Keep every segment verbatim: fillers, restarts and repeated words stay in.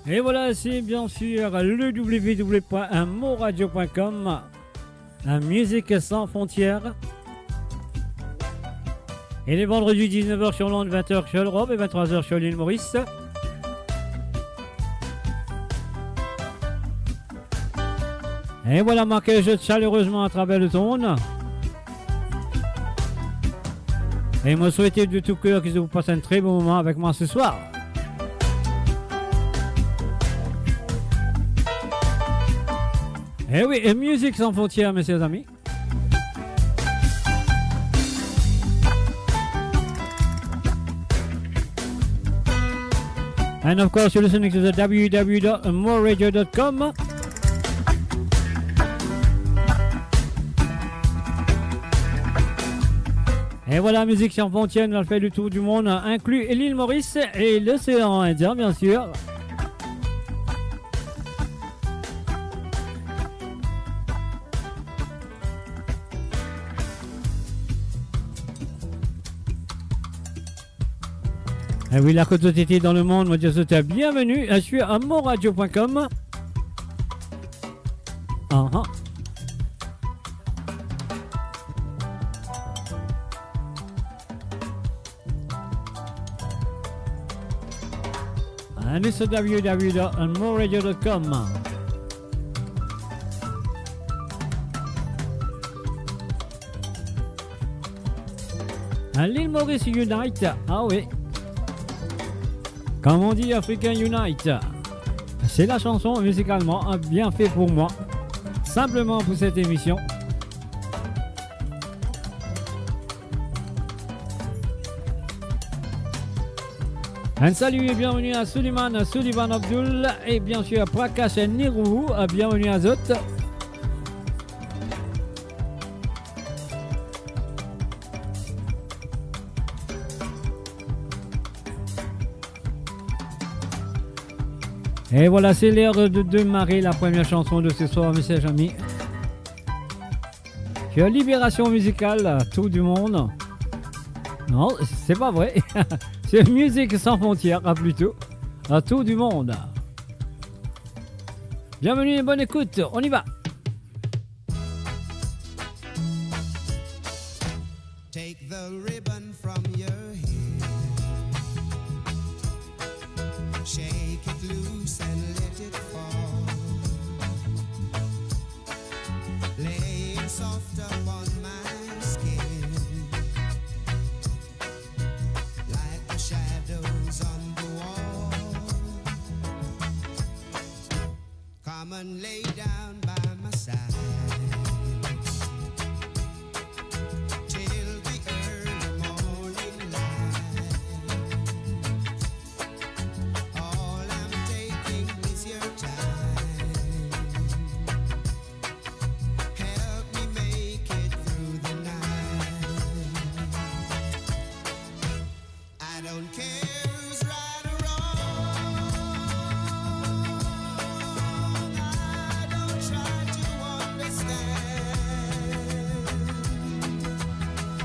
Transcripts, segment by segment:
Et voilà, c'est bien sûr le w w w point moradio point com, la musique sans frontières. Et les vendredis, dix-neuf heures sur l'onde, vingt heures sur l'Europe et vingt-trois heures sur l'île Maurice. Et voilà, mo akey zot salereusement à travers le monde. Et mo swete de tout cœur que vous passez un très bon moment avec moi ce soir. Eh oui, et musique sans frontières, mes chers amis. And of course, you're listening to the w w w dot moradio dot com. Et voilà, Musique Sans Frontières, nou al fer le tour du monde, inclus l'île Maurice et l'océan Indien, bien sûr. Eh oui, la kot zot ete dan lemond, mo dir zot bienvenue, euh, sur moradio point com. Aha. Allez sur w w w dot moradio dot com. Hein, l'île Maurice Unite. Ah oui. Comme on dit, Africain Unite. C'est la chanson musicalement, hein, bien fait pour moi. Simplement pour cette émission. Un salut et bienvenue à Suleiman, à Sullivan Abdul et bien sûr à Prakash Nehru. Bienvenue à zot. Et voilà, c'est l'heure de démarrer la première chanson de ce soir, mes chers amis. Sur Libération Musicale, euh, tour du monde. Non, c'est pas vrai. C'est Musique Sans Frontières, ah, plutôt. Euh, tour du monde. Bienvenue et bonne écoute. On y va. Take the ribbon from your hair. Shake it loose and let it fall. Lay it soft upon my skin, like the shadows on the wall. Come and lay down by my side till the early morning light. All I'm taking is your time. Help me make it through the night. I don't care who's right or wrong. I don't try to understand.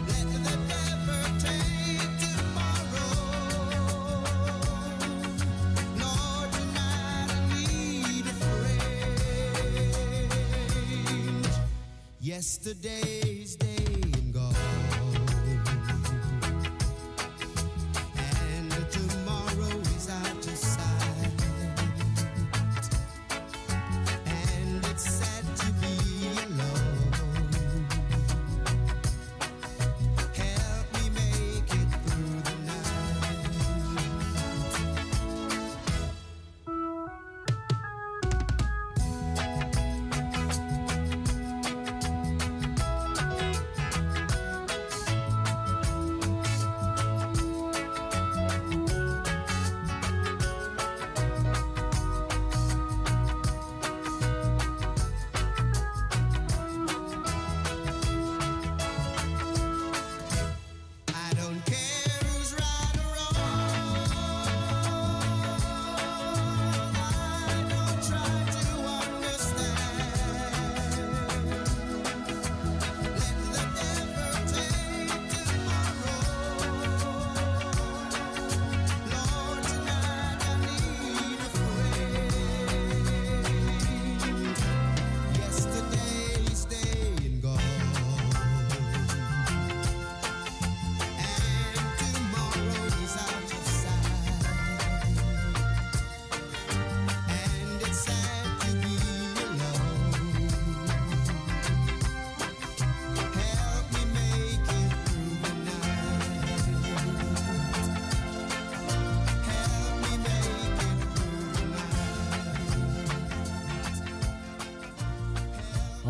Let the devil take tomorrow. Lord, tonight I need a friend. Yesterday's day and gone, and tomorrow is out of sight, and it's sad to be alone. Help me make it through the night.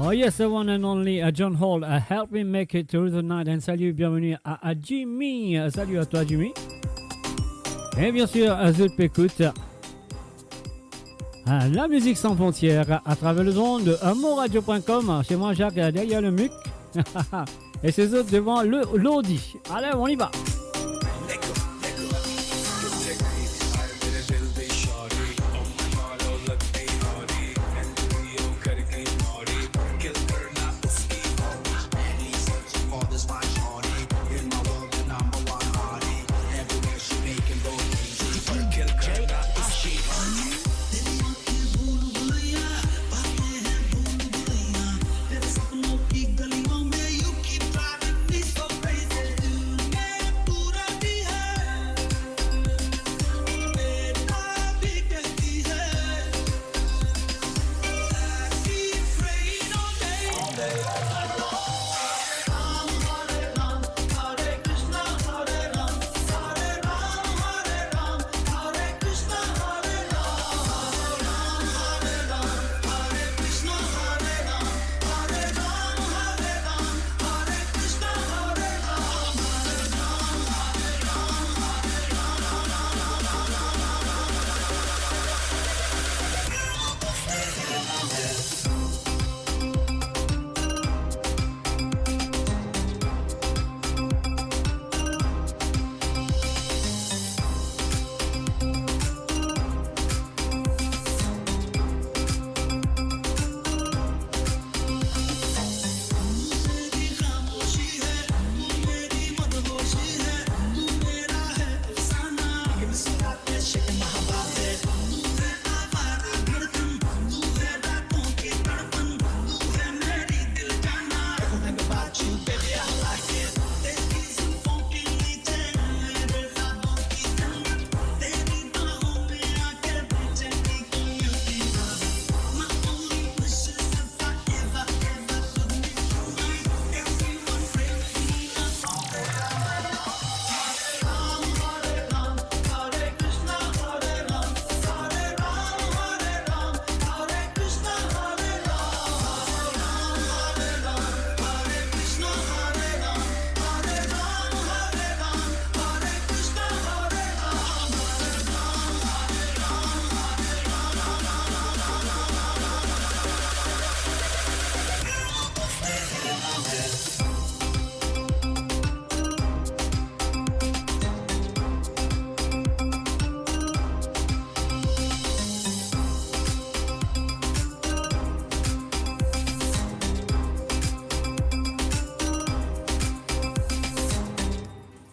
Oh yes, the one and only, uh, John Hall, uh, Help Me Make It Through the Night. And salut, bienvenue à, à Jimmy. Uh, salut à toi, Jimmy. Et bien sûr, uh, zot pe ekout, uh, la musique sans frontières à travers le monde, uh, moradio point com. C'est moi, Jacques, uh, derrière le mic. Et c'est zot devant le, l'ordi. Allez, on y va.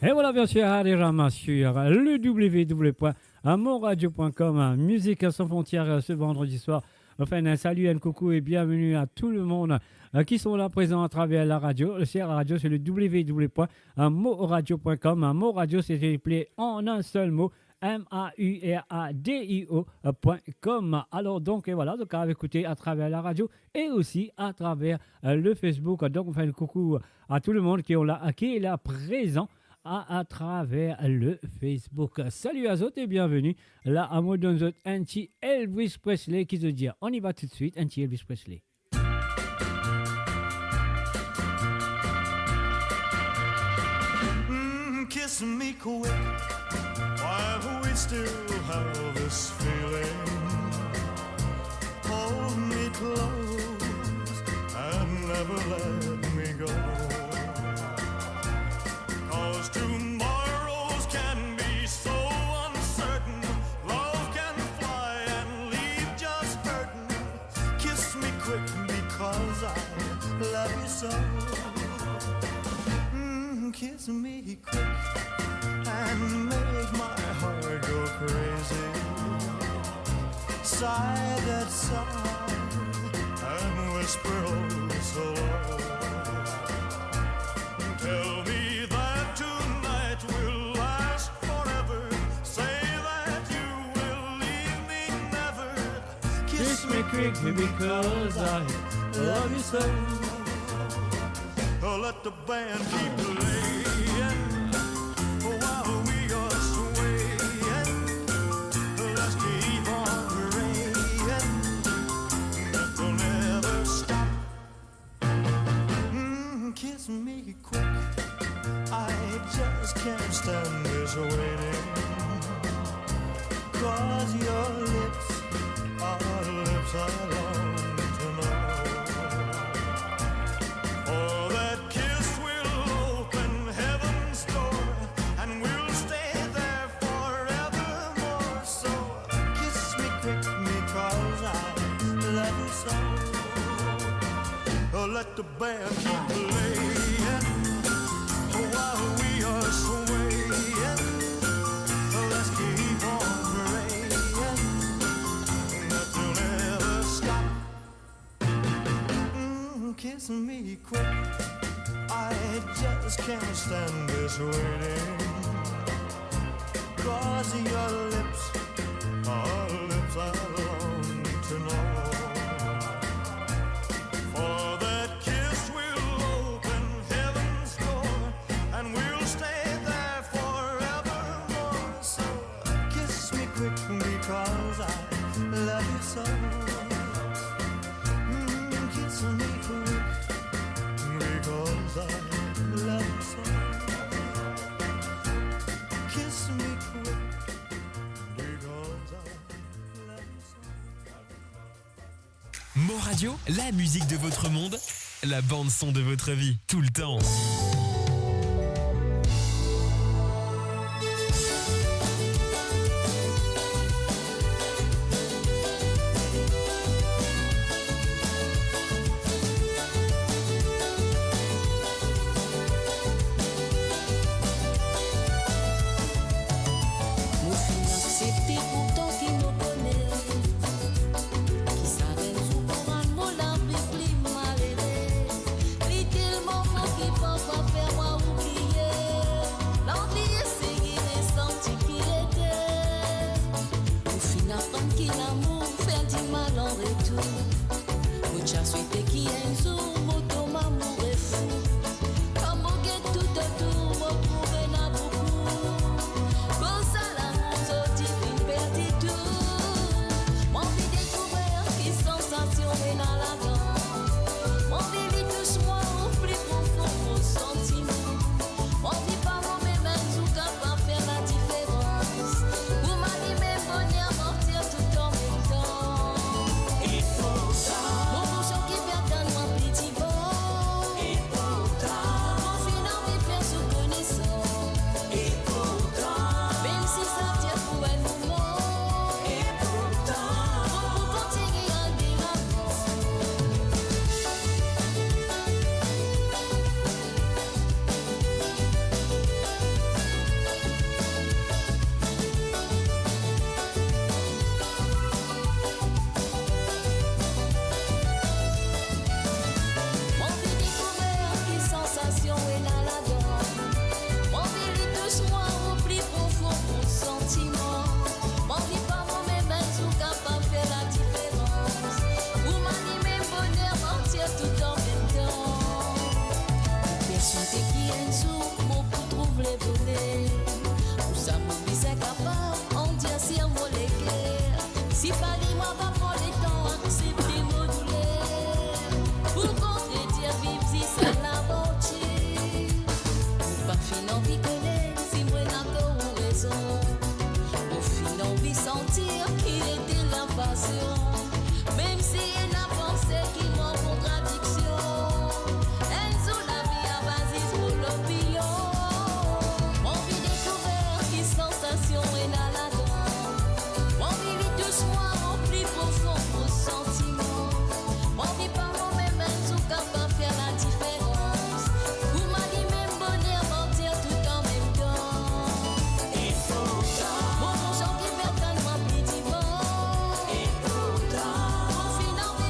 Et voilà, bien sûr, Hare Rama sur le w w w point moradio point com, Musique sans frontières, euh, ce vendredi soir. Enfin, un salut, un coucou et bienvenue à tout le monde, euh, qui sont là présents à travers la radio. C'est la radio, c'est le w w w point moradio point com. Mo Radio, c'est écrit en un seul mot, m a u r a d i o point com. Alors donc, et voilà, donc, à écouter à travers la radio et aussi à travers, euh, le Facebook. Donc, on fait un coucou à tout le monde qui ont là, qui est là présent à, à travers le Facebook. Salut à zot et bienvenue. La, mo donn zot un ti Elvis Presley ki zot dir. On y va tout de suite, un ti Elvis Presley. Mm, kiss me quick while we still have this feeling. Hold me close and never let me go. 'Cause tomorrows can be so uncertain. Love can fly and leave just curtains. Kiss me quick because I love you so. Mm, kiss me quick and make my heart go crazy. Sigh that sigh and whisper, oh, so low. Tell me that tonight will last forever. Say that you will leave me never. Kiss me quick because I love you so. Let the band keep playing while we are swaying. Let's keep on praying that we'll never stop. Can't stand this waiting, 'cause your lips are lips I long to know. Oh, that kiss will open heaven's door, and we'll stay there forevermore. So kiss me quick, because I love you so. Oh, let the band keep playing while we are swaying. Let's keep on praying that you'll never stop. Mm, kiss me quick. I just can't stand this waiting. 'Cause your lips are lips I long to know. For that kiss will open heaven's door, and we'll stay there forevermore. So kiss me quick, because I love you so. Mm, kiss me quick, because I love you so. Kiss me quick, because I love you so. Mon Radio, la musique de votre monde, la bande son de votre vie, tout le temps. Mo finn aksepte, pourtan ki mo kone ki sa enn zour pou rann mo lavi pli malere. Li telman fort ki parfwa fer mwa oubliye lanvi, eseye resanti ki ete. Mo finn aprann ki lamour fer dimal an retour. Mo ti a swete ki enn zour mo tonm amoure fou. Kan mo get toutotour, mo trouv ena boukou. Koz sa lamour, zot ti finn perdi tou. Mo anvi dekouver ki sansasion ena ladan. Mo anvi li tous mwa o pli profon mo santiman. Mo anvi pa momem enn zour kapav fer ladiferans. Pou mwa li mem boner, martir tou an mem tan. E pourtan, mo bouson ki pe atann mwa pli divan. E pourtan, mo finn anvi fer zot konesans. E pourtan, mem si sa dir pou enn moman. E pourtan, mo pou kontigne al de lavan. Mo anvi dekouver ki sansasion ena ladan. Mo anvi li tous mwa o pli profon mo santiman. Mo anvi pa momem enn zour kapav fer ladiferans. Pou mwa li mem boner, martir tou an mem tan. Mo pe swete ki enn zour mo pou trouv leboner. Pou sa mo bizin kapav andirsir mo leker. Si pa li, mo pa pran letan aksepte mo douler. Pou kontredir, viv zis enn lavantir. Mo pa finn anvi kone si mo ena tor ou rezon. Mo finn anvi santi ki ete lapasion. Mem si ena panse ki mo an kontradiksion, enn zour lavi ava zis mo lopinion. Mo anvi dekouver ki sansasion ena ladan. Mo anvi li tous mwa o pli profon mo santiman. Mo anvi pa momem enn zour kapav fer ladiferans. Pou mwa li mem boner, martir tou an mem tan. E pourtan, mo bouson ki pe atann mwa pli divan. E pourtan, mo finn anvi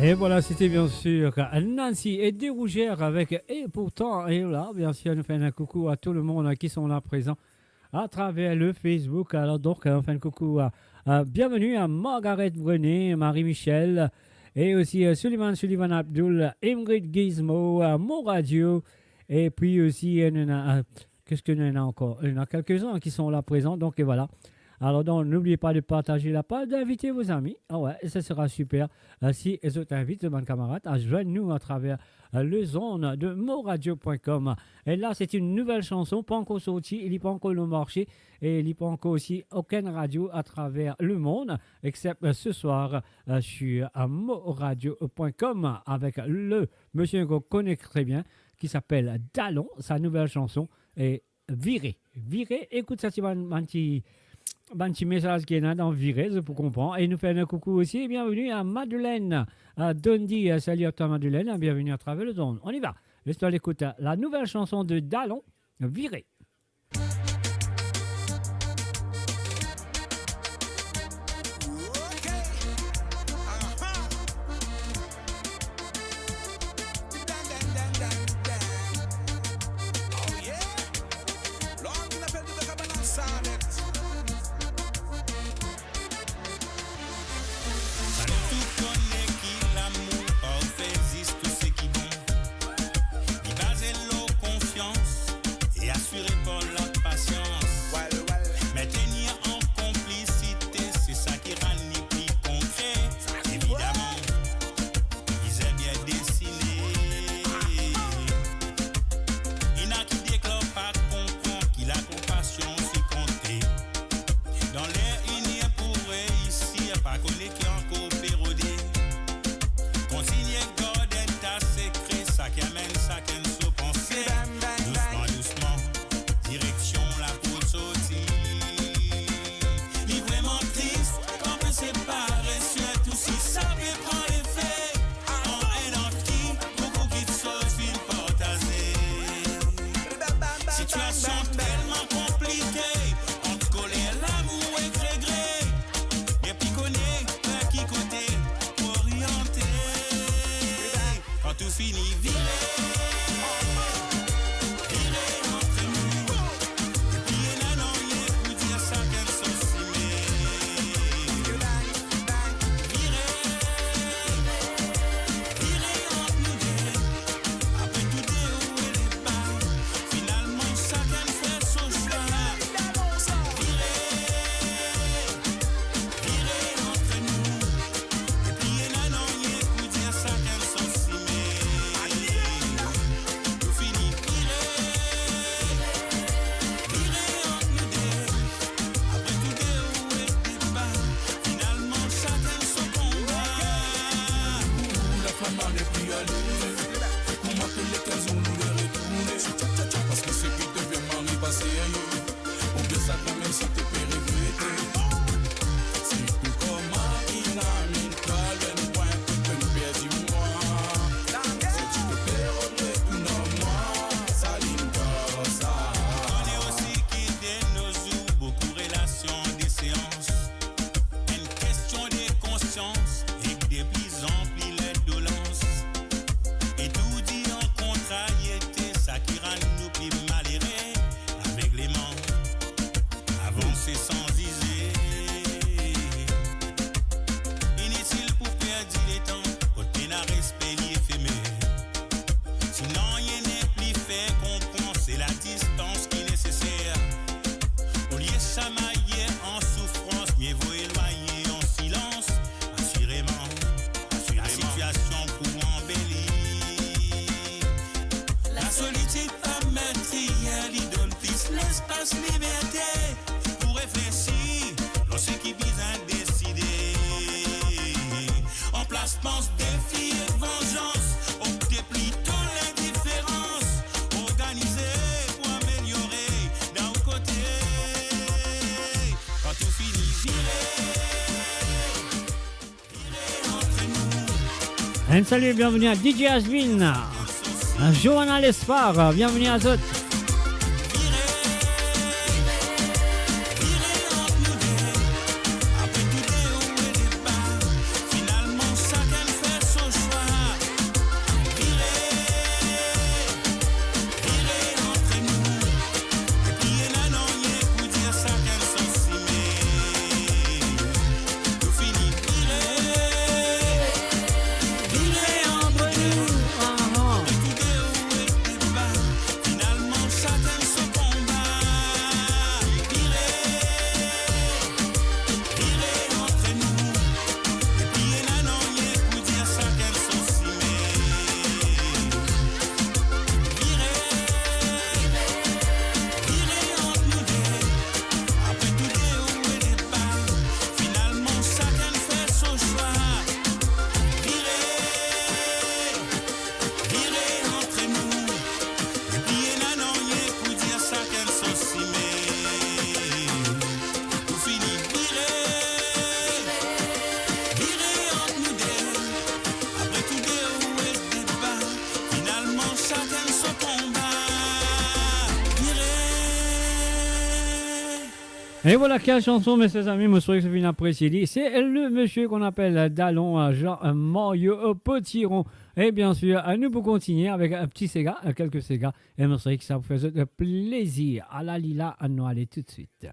Et voilà, c'était bien sûr Nancy et Dérougères avec Et pourtant. Et là, bien sûr, nous faisons un coucou à tout le monde qui sont là présents à travers le Facebook. Alors donc, euh, on fait un coucou à, à, bienvenue à Margaret Brené, Marie-Michel, et aussi, euh, Suleiman, Sullivan Abdul, Ingrid Gizmo, euh, Mon Radio, et puis aussi, euh, nous avons, euh, qu'est-ce que nous avons encore ? Il y en a quelques-uns qui sont là présents, donc, et voilà. Alors donc, n'oubliez pas de partager la page, d'inviter vos amis. Ah ouais, ça sera super. Euh, si les autres invitent, mon camarade, à joindre nous à travers, euh, le zone de moradio point com. Et là, c'est une nouvelle chanson, pas encore sortie, il n'est pas encore le marché, et il n'est pas encore aussi aucune radio à travers le monde, except, euh, ce soir, euh, sur, euh, moradio point com avec le monsieur qu'on connaît très bien, qui s'appelle Dalon. Sa nouvelle chanson est Viré. Viré, écoute sa, ti bann, bann ti, bann ti message ki ena dan Viré, zot pou konpran. Et nous faisons un coucou aussi. Bienvenue à Madeleine, à Dondi. Euh, salut à toi, Madeleine. Bienvenue à travers le zone. On y va. Laisse-toi l'écouter. La nouvelle chanson de Dalon, Viré. Ok. Aha. Dan, dan, dan, dan, dan. Oh yeah. Lord, ki lapel de Beka Balansa net. Bann tou kone ki lamour parfe, zis tou seki bon. Li baze lor konfians e asire par lapasians. Well, well. Me tenir an konplisite, se sa ki rann li pli konkre. Evidaman, bizin bien desine. Ena ki deklar pa konpran ki lakonpasion si konte. Dan ler inir pou reisir, pa kone ki ankor pe rode. Kontigne gard enn ta sekre, sa ki amenn sakenn so panse. Dousman, dousman, direksion la pou sorti. Li vreman tris kan pe separe, sirtou si sa pe pran lefe. An enn ant ki boukou kitsoz finn partaze. Sitiasion telman konplike, ant koler, lamour ek regre. Nepli kone par ki kote pou oriante. Kan tou fini vire, vire ant nou. Epi ena nanye pou dir, sakenn so sime. Vire, vire ant nou de. Apre tou de o e leba, finalman sakenn fer so swa. Vire, vire ant nou. Epi ena nanye pou dir, sakenn so sime. Nou fini vire, vire ant nou de. Apre tou de o e leba, finalman sakenn so konba. Ou laflam la nepli ale. Kouma tou le kinz ou nou le retourne. Paske seki devien mari pa serye. Oubien sa kanmem si to pe regrete. Sirtou kouma inn amital, enn pwin, enn perdi mwa. Si to pe regrete ou non mwa, sa linn konsa. Kone osi ki de no zour, boukou relasion de seans. Enn kestion de konsians ek de plizanpli lendolans. Etourdi an kontrariete, sa ki rann nou pli malere, avegleman, avanse san zize. Initil pou perdi letan, kot pena respe li efeme. Si nanye nepli fer konpran, se ladistans ki neseser. Olie samaye an soufrans, mie vo elwagne an silans. Asireman, lasitiasion pou anbeli. Lasolitid pa metriye, li donn plis lespas, liberte pou reflesi lor seki bizin deside. An plas pans defi ek vanzans, opte plito lindiferans. Organize pou ameliore dan ou kote. Kan tou fini vire, vire ant nou. Enn sali, bienveni a D J Asvin, a Johanna Lespar, bienveni a zot. Et voilà, quelle chanson, mes chers amis, mo sware zot finn apresie li. C'est le monsieur qu'on appelle Dalon, euh, Jean, euh, Mario, euh, Potiron. Et bien sûr, euh, nou pou kontinie avek, euh, ti sega, euh, kelke sega. E mo sware ki sa pou fer zot plezir. Ala li la, annou ale toutswit.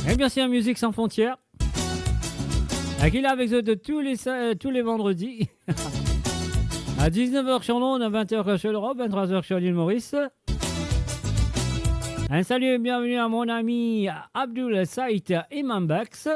Et bien sûr, Musique Sans Frontières. Qui est là avec zot tous les sa-, euh, tous les vendredis. À dix-neuf heures sur Londres, à vingt heures sur l'Europe, vingt-trois heures sur l'île Maurice. Un salut et bienvenue à mon ami Abdul Saïd Imam Bax.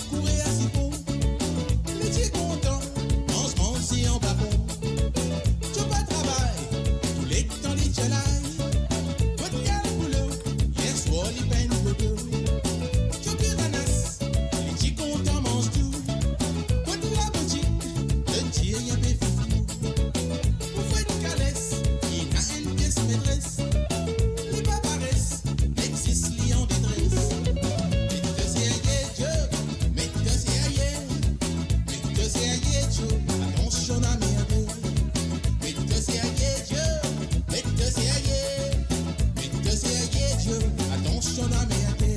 Kouri asipo, li ti kontan, manz, manz si anba pon. To pa travay, touletan li ti al. Kot li al boulo, yer swar li pinn dodo. To ki ranas, li ti kontan manz tou. Kot laboutik, to tir enpe foufou. Pou fet kales, ena enn pies metres. Li pa pares, me zis li an detres. Met to serye, Joe, met to serye. Met to serye, Joe, atansion a merde. Met to serye, Joe, met to serye. Met to serye, Joe, atansion a merde.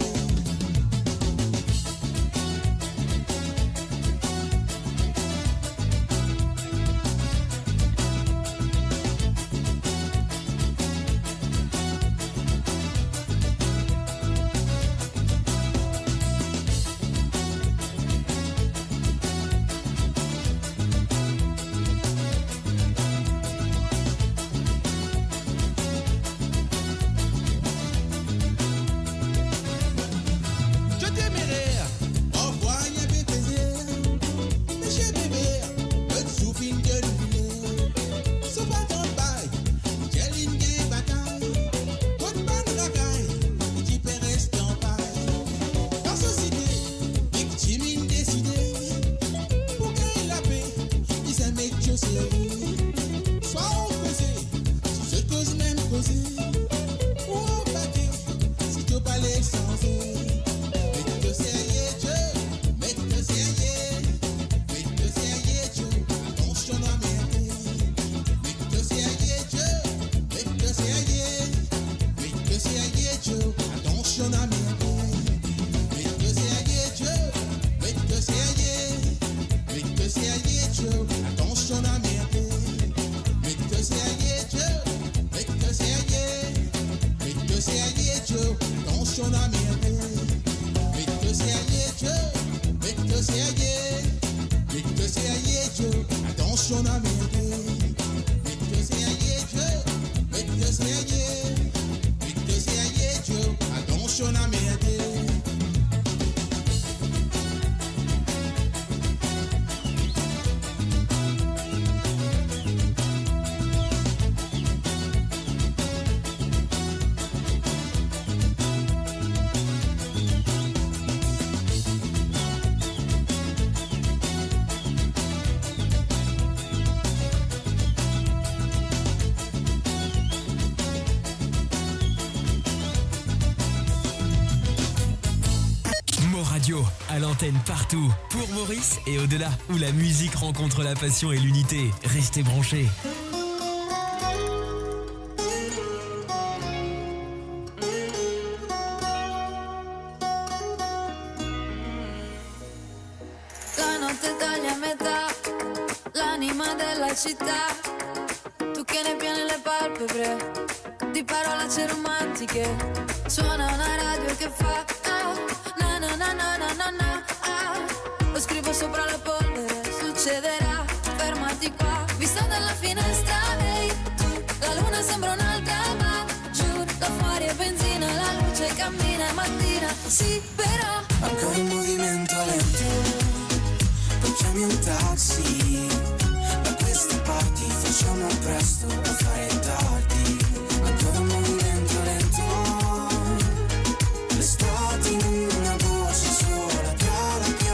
Joe Demereil, anvway enpe peze. Misie Bebe, lot zour finn donn vile. So pa tann bay, li dir linn gagn batay. Kot bann lakay, li ti pe res dan pay. Dan so site, viktim inn deside. Pou gagn lape, li zame met Joe serye. Swa ou koze, si zot koz mem koze, ou anbate, si to pa le sanze. Met to serye, Joe, met to serye, met to serye, Joe, atansion a merde. Met to serye, Joe, met to serye, met to serye, Joe, atansion a merde. Met to serye, Joe, met to serye. Met to serye, Joe, atansion a merde. Met to serye, Joe, met to serye. Met to serye, Joe, atansion a merde. Met to serye, Joe, met to serye. Met to serye, Joe, atansion a merde. Met to serye, Joe, met to serye. Met to serye, Joe, atansion a merde. Mo Radio, à l'antenne partout, pour Maurice et au-delà, où la musique rencontre la passion et l'unité. Restez branchés. La notte taglia a metà, l'anima della città. Tu che ne piene le palpebre di parolacce romantiche. Suona una radio che fa, ah, na na na na na na na, ah. Lo scrivo sopra la polvere, succederà, fermati qua. Vista dalla finestra, ehi, tu, la luna sembra un'altra, ma giuro, da fuori è benzina, la luce cammina, è mattina, sì, però. Ancora un movimento lento, poi chiami un taxi. Da queste parti facciamo presto a fare tardi. Ancora un movimento lento, l'estate in una voce sola tra la pioggia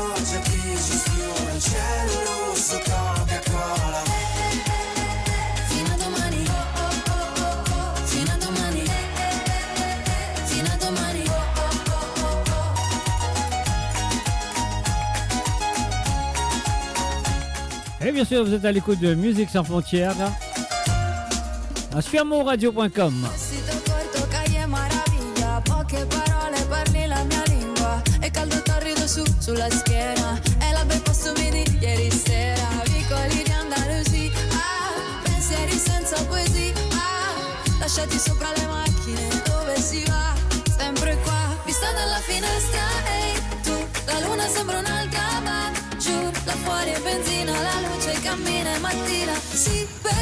Et bien sûr, vous êtes à l'écoute de Musique Sans Frontières, hein, sur moradio point com. Vestito corto, calle maraviglia, poche parole parli la mia lingua, e caldo torrido su, sulla schiena, e l'alba posto midi ieri sera, vicoli di Andalusia, ah, pensieri senza poesia, ah, lasciati sopra le macchine, dove si va, sempre qua, vista dalla finestra, ehi tu, la luna sembra un'altra, ma giuro, là fuori è benzina, la luce cammina, è mattina, sì, però.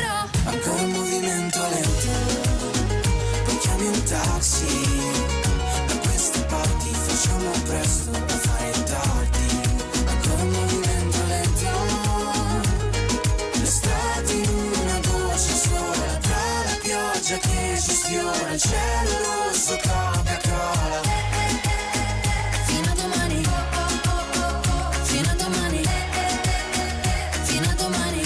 Ancora un movimento lento, poi chiami un taxi, da queste parti facciamo presto a fare tardi. Ancora un movimento lento, le strade in una goccia sola, tra la pioggia che si sfiora, il cielo rosso Coca-Cola. Fino a domani, fino a domani, fino a domani.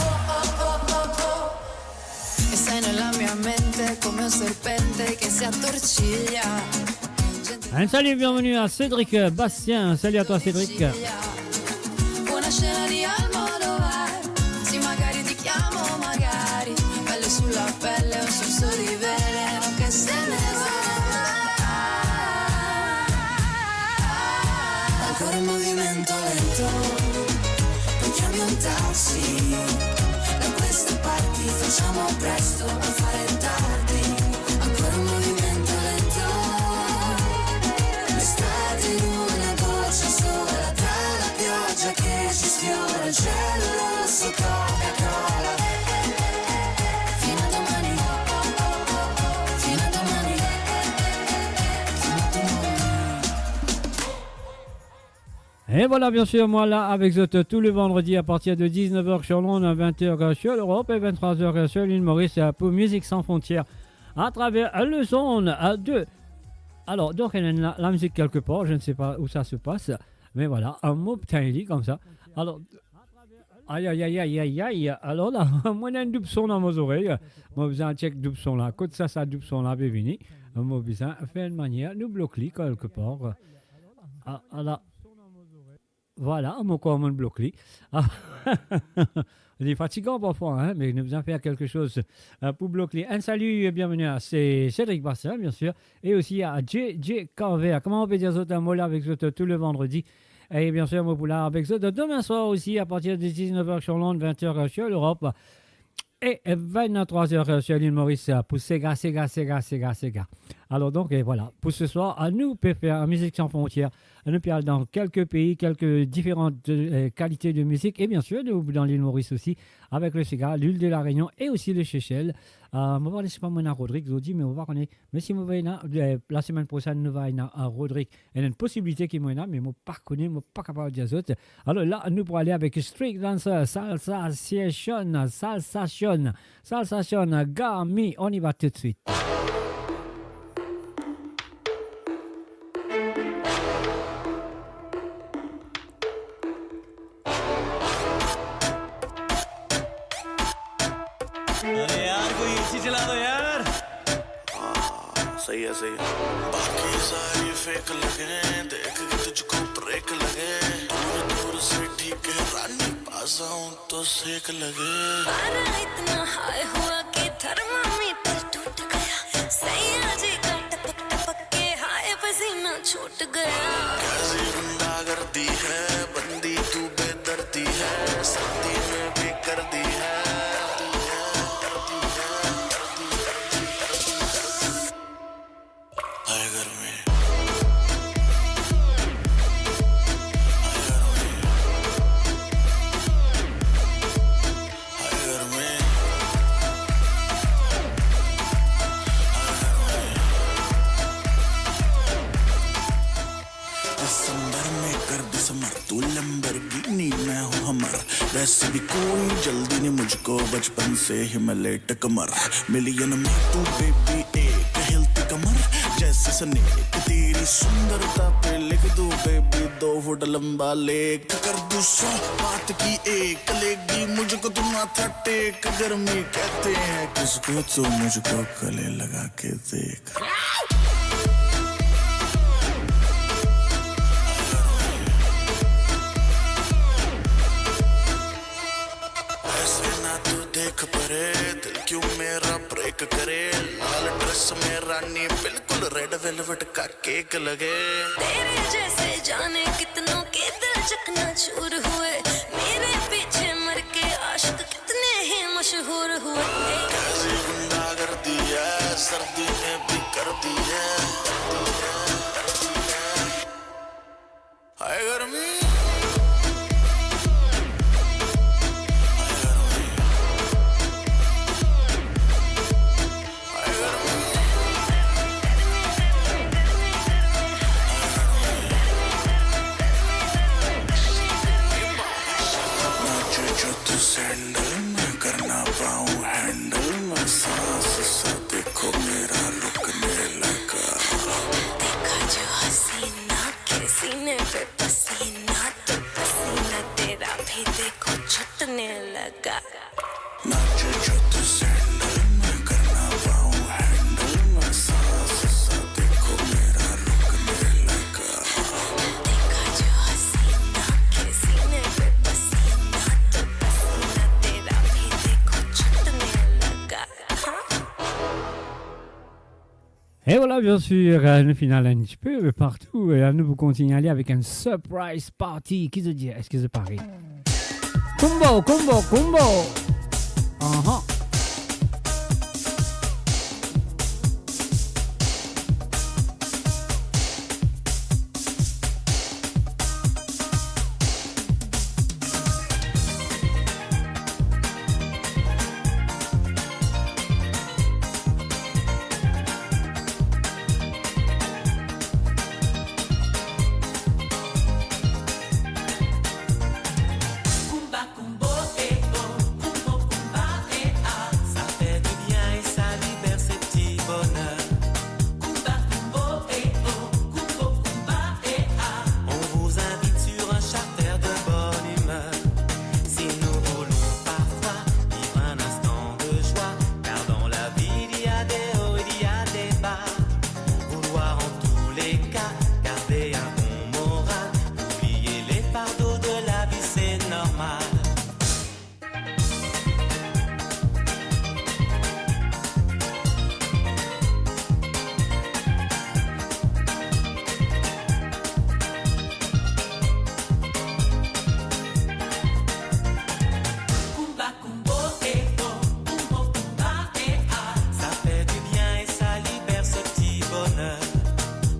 E sei nella mia mente come un serpente che si attorciglia. Un salut, bienvenue à Cédric Bastien. Salut à toi, Cédric. Una scena di Almodovar, sì, magari ti chiamo, magari, pelle sulla pelle, un sorso di veleno che se ne va. Ancora un movimento lento, poi chiami un taxi, da queste parti facciamo presto a fare tardi. Ancora un movimento lento, le strade in una goccia sola, tra la pioggia che si sfiora, il cielo rosso Coca-Cola. Fino a domani, fino a domani, fino a domani. Et voilà, bien sûr, moi là avec zot tous les vendredis à partir de dix-neuf heures sur l'onde, à vingt heures sur l'Europe et vingt-trois heures sur l'île Maurice, euh, pour Musique Sans Frontières à travers le son, euh, de... Alors, donc, il y a la, la musique quelque part, je ne sais pas où ça se passe, mais voilà, un mot, putain, il dit comme ça. Alors, aïe, aïe, aïe, aïe, aïe, aïe. Alors là, moi, j'ai un double son dans mon oreille. Moi, j'ai un check double son là. Kot sa, sa double son là, pe vini. Moi, bizin fer enn manier, nou blok li quelque part. Ah, ah, la. Voilà, mo kor mo blok li. Ah. Li fatigan parfwa, hein, me nou bizin fer quelque chose, euh, pour blok li. Un salut et bienvenue à, c'est Cédric Bastien, bien sûr, et aussi à J J Carver. Kouma nou pe dir zot, mo la avek zot tous les vendredis. Et bien sûr, mo pou la avek zot demain soir aussi, à partir de dix-neuf heures sur l'onde, vingt heures sur l'Europe. Et vingt-trois heures sur l'île Maurice pour Sega, Sega, Sega, Sega, Sega. Alors donc, et voilà. Pour ce soir, nou pe fer Musique Sans Frontières. Nou pe al dans quelques pays, quelques différentes, euh, qualités de musique. Et bien sûr, nou, dans l'île Maurice aussi, avec le Sega, l'île de la Réunion et aussi les Seychelles. Euh, mo pa kone si mo ena Rodrigue zordi, me mo pa kone, me si mo ena, euh, la semaine prochaine, nou va ena, euh, Rodrigue. Ena enn posibilite ki mo ena, me mo pa kone, mo pa kapav dir zot. Alors là, nou pou ale avek Street Dancer, Salsa Session, Salsa Session, Salsa Session, Gami, on y va tout de suite. अरे यार, कोई एसी चला दो यार। हाँ, सही है, सही है। बाकी सारी फेक लगे, देख के तुझको ब्रेक लगे। दूर दूर से ठीक है रानी, पास आऊं तो सेक लगे। पारा इतना हाई हुआ कि थर्मामीटर टूट गया। सैया जी का टपक टपक के हाय पसीना छूट गया। कैसी गुंडागर्दी है, बंदी तू बेदर्दी है, सर्दी में भी कर दी है। हाय गर्मी। हाय गर्मी। हाय गर्मी। दिसंबर में कर दिसंबर, तू लैम्बोर्गिनी, मैं हूँ हमर। वैसे भी कोई जल्दी नहीं मुझको, बचपन से ही मैं लेट कमर। मिलियन में तू बेबी एक हिलती कमर, जैसे स्नेक। तेरी सुंदरता पे लिख दूं बेबी दो फुट लंबा लेख। कर दूं सौ बात की एक, लेगी मुझको तू माथा टेक। गर्मी कहते हैं किसको, तो मुझको गले लगा के देख। वेलवेट का केक लगे। तेरे जैसे जाने कितनों के दिल चकनाचूर हुए, मेरे पीछे मर के आशिक कितने ही मशहूर हुए। कैसी गुंडागर्दी है, सर्दी में भी कर दी है। हाय गर्मी। नाचे जो तू सैंडल में, कर ना पाऊं हैंडल में, सांस सा देखो मेरा रुकने लगा। देखा जो हसीना के सीने पे पसीना, तो पसीना तेरा भी देखो छूटने लगा। नाचे जो तू सैंडल में, कर ना पाऊं हैंडल में, सांस सा देखो मेरा रुकने लगा। देखा जो हसीना के सीने पे पसीना, तो पसीना तेरा भी देखो छूटने लगा। हाँ? E vwala, bien sûr, euh, nou finn al enn tipe partou, e la nou pou kontinie ale avek enn surprise party. Ki zot dir? Eski zot pare? Combo, combo, combo! Aha. Kumba, kumbo, e, o, kumbo, kumba, e, a, sa fer dibien e sa liber se ti boner. Kumba, kumbo, e, o, kumbo, kumba, e, a. On vous invite sur un charter de bonne humeur. Si nous voulons parfois vivre un instant de joie, car dans la vie il y a des hauts, il y a des bas. Vouloir en tous les cas garder un bon moral, oublier les fardeaux de la vie, c'est normal. Kumba, kumbo, e, o, kumbo, kumba, e, a. Ça fait du bien et ça libère ce petit bonheur.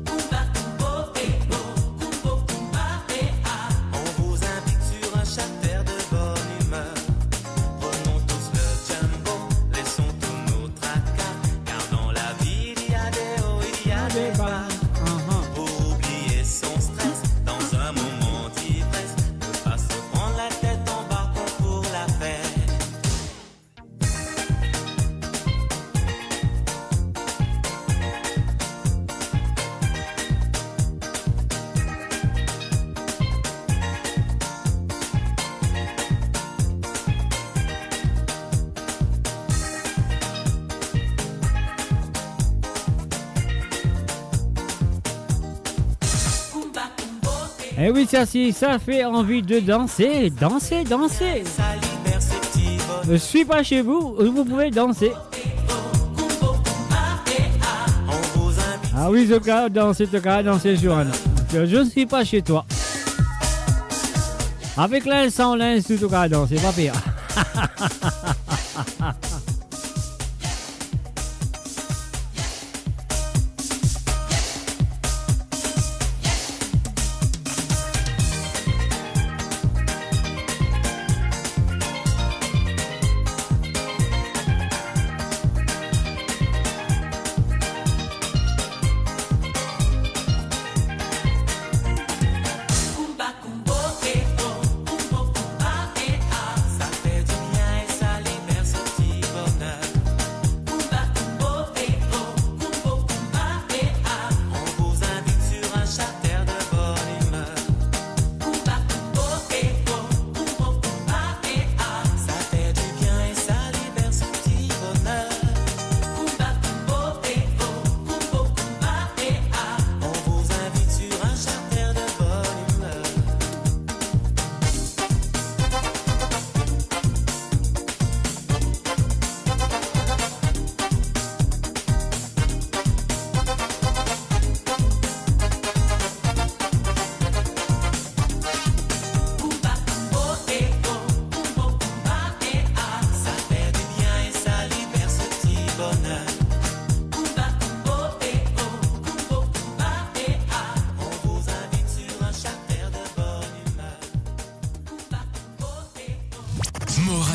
Kumba, kumbo, e, o, kumbo, kumba, e, a. On vous invite sur un charter de bonne humeur. Prenons tous le jumbo, laissons tous nos tracas, car dans la vie, il y a des hauts, il y a des bas. Pour oublier son stress, dans un moment d'ivresse, ne pas se prendre la tête, embarquons pour la fête. Eh oui, ça, si ça fait envie de danser, dansez, dansez. Ne suis pas chez vous, vous pouvez danser. Ah oui, zot kapav danse, to kapav danse, Johanna. Je ne suis pas chez toi. Avek linz, san linz, tou, to kapav danse, pa per.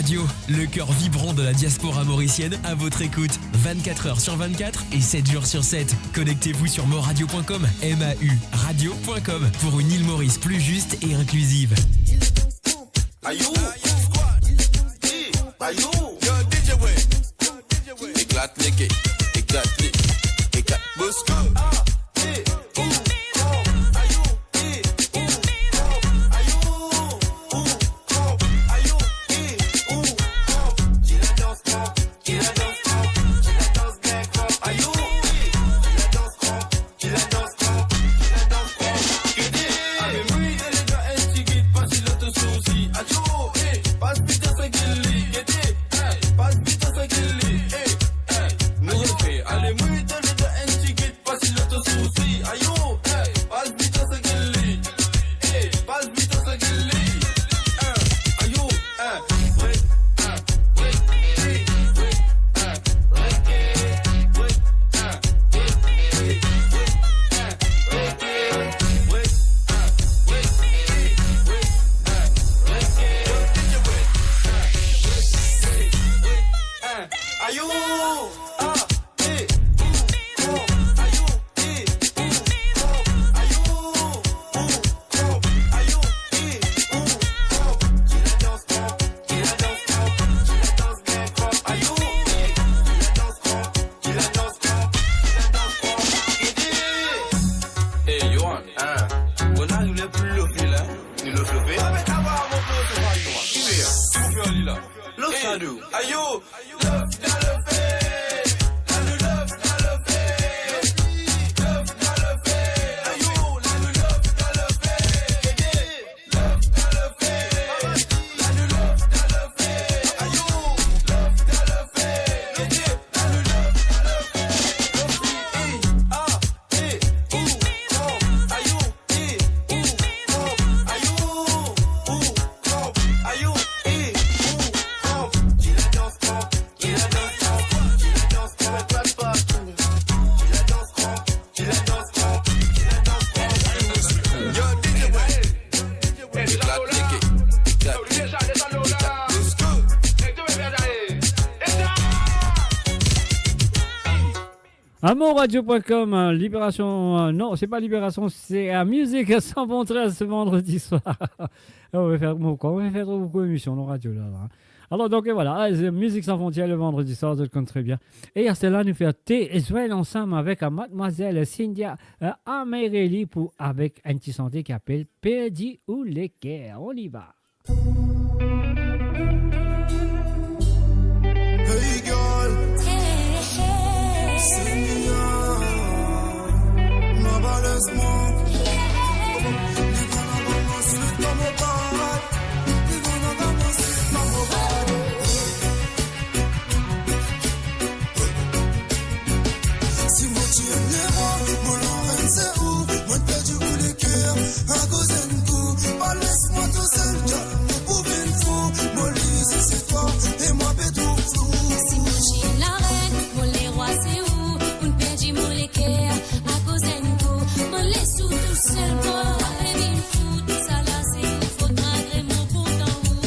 Radio, le cœur vibrant de la diaspora mauricienne, à votre écoute vingt-quatre heures sur vingt-quatre et sept jours sur sept. Connectez-vous sur mauradio point com, M A U radio point com, pour une île Maurice plus juste et inclusive. Ayo! Ayo! Yo, D J Wayne. Éclate les quais, éclate les, éclate Bosco. Hey, Yohan, hein? Bon, la, nou le pou lofe la. Nou lofe, lofe. Ah, mais ça va, mon pauvre, c'est pas Yohan. Qui veut, hein? Qui veut faire, lui, là? Lofe, hey, sa dou. Ayo! Amour radio point com, euh, Libération, euh, non, c'est pas Libération, c'est, euh, Musique Sans Frontières ce vendredi soir. On va faire, bon, quoi, on va faire beaucoup d'émissions dans la radio, là, là, hein. Alors, donc, et voilà, ah, c'est Musique Sans Frontières le vendredi soir, zot konn très bien. E aster la, nou fer T-Zwell ansam avek, euh, Mademoiselle Cynthia, euh, Amerelli pou, avek enn ti sante ki apel Perdi ou leker. On y va. Hey girl, Cynthia, mama, les mwa. Si mo ti enn lerwa, mo larenn se ou, mo perdi ou leker, akoz enn kou, pa les mwa tousel, gyal, mo pou vinn fou, mo li si se twa, e mwa pe trouv flou. Si mo ti enn larenn, mo lerwa se ou, ou perdi mo leker, akoz enn kou, mo les ou tousel, mo pe vinn fou, tousala se ou fot, malgre mo kontan ou.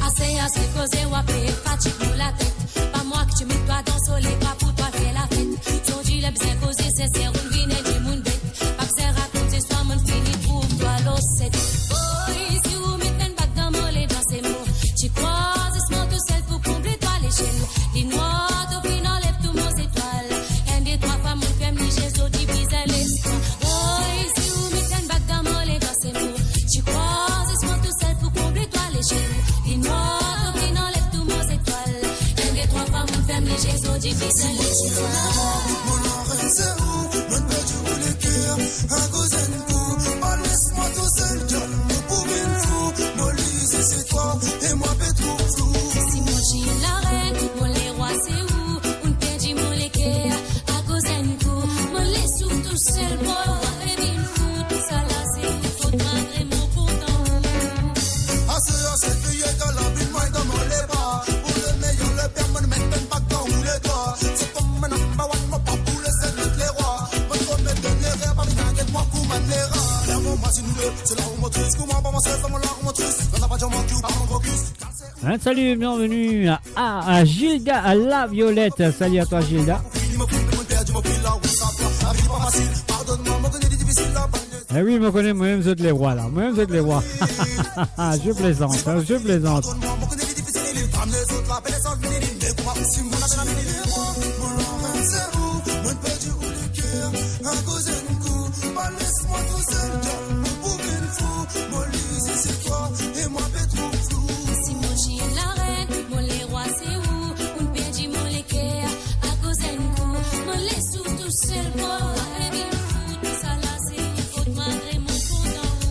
Ase, ase koze, ou ape fatig mo latet. Pa mwa ki ti met twa dan sole, pa pou twa fer lafet. Zordi ler bizin koze sinser, ou vinn enn dimoun bet. Pa bizin rakont zistwar, mo'nn fini trouv twa lor set. Boy, si ou met enn bag dan mo ledwa, se mo ti krwar, zis mwa tousel pou konble twa lesel. Linwar, to finn anlev tou mo zetwal. Enn, de, trwa fwa mo'nn ferm lizie, zordi bizin les twa. Boy, si ou met enn bag dan mo ledwa, se mo ti krwar, zis mwa tousel pou konble twa lesel. Linwar, to finn anlev tou mo zetwal. Enn, de, trwa fwa mo'nn ferm lizie, zordi bizin les twa. Mo larenn se ou, mo perdi ou leker, akoz enn kou, pa les mwa tousel, gyal, mo pou vinn fou, mo li si se twa, e mwa pe trouv flou. Si mo ti enn larenn, mo lerwa se ou, ou perdi mo leker, akoz enn kou, mo les ou tousel, boy, ou ape vinn fou, tousala se ou fot, malgre mo kontan ou. Ase, ase kriye, gyal, vinn mwa dan mo lebra. Pou le meyer, le pier, mo'nn met enn bag dan ou ledwa. Se twa mo number one, mo pa pou les enn not lerwa. Mo'nn komet enn lerer, pa vinn get mwa kouma enn lerer. Lamor mwa Un salut et bienvenue à, à, à Gilda, à la Violette. Salut à toi, Gilda. Eh oui, mo kone, mwa mem zot lerwa la. Mwa mem zot lerwa. Je plaisante, hein, je plaisante. Si mo ti enn larenn, mo lerwa se ou, ou'nn perdi mo leker, akoz enn kou, mo les ou tousel, mo vinn fou, tousala se fot mwa, vremem kontan ou.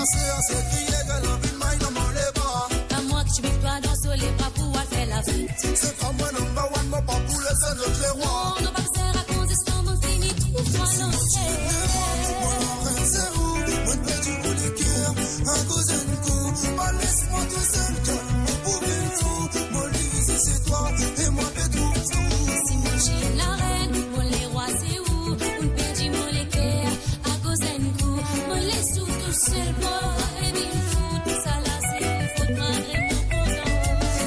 Ase, ase, kriye, gala vinn may dan mo lebra. Pa mwa ki ti met twa dan so lebra pou al fer lafet. Se pa mwa number one, mo pa pou les enn lot lerwa. Non, non, pa bizin rakont zistan, mo fini trouv twa lanser. Mo larenn se ou, mo'nn perdi ou leker, akoz enn kou, pa les mwa tousel, gal, mo pou vinn fou, mo les ou se twa, e mwa pe trouv flou. Si mo ti enn larenn, mo lerwa se ou, ou'nn perdi mo leker, akoz enn kou, mo les ou tousel, mo vinn fou, tousala se fot mwa, vremem kontan.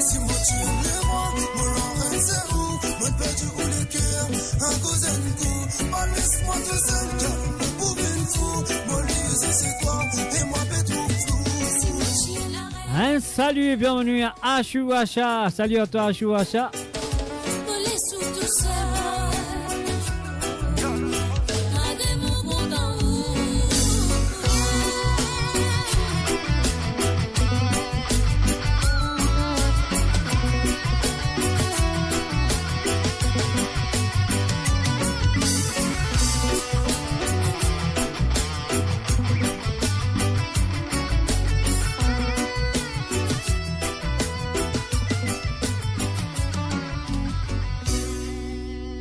Si mo ti enn lerwa, mo larenn se ou, mo'nn perdi ou leker, akoz enn kou, pa les mwa tousel, gal, mo pou vinn fou, mo les ou se twa, e mwa pe trouv flou. Si mo ti enn larenn. Un salut et bienvenue à Ashou Asha. Salut à toi, Ashou Asha.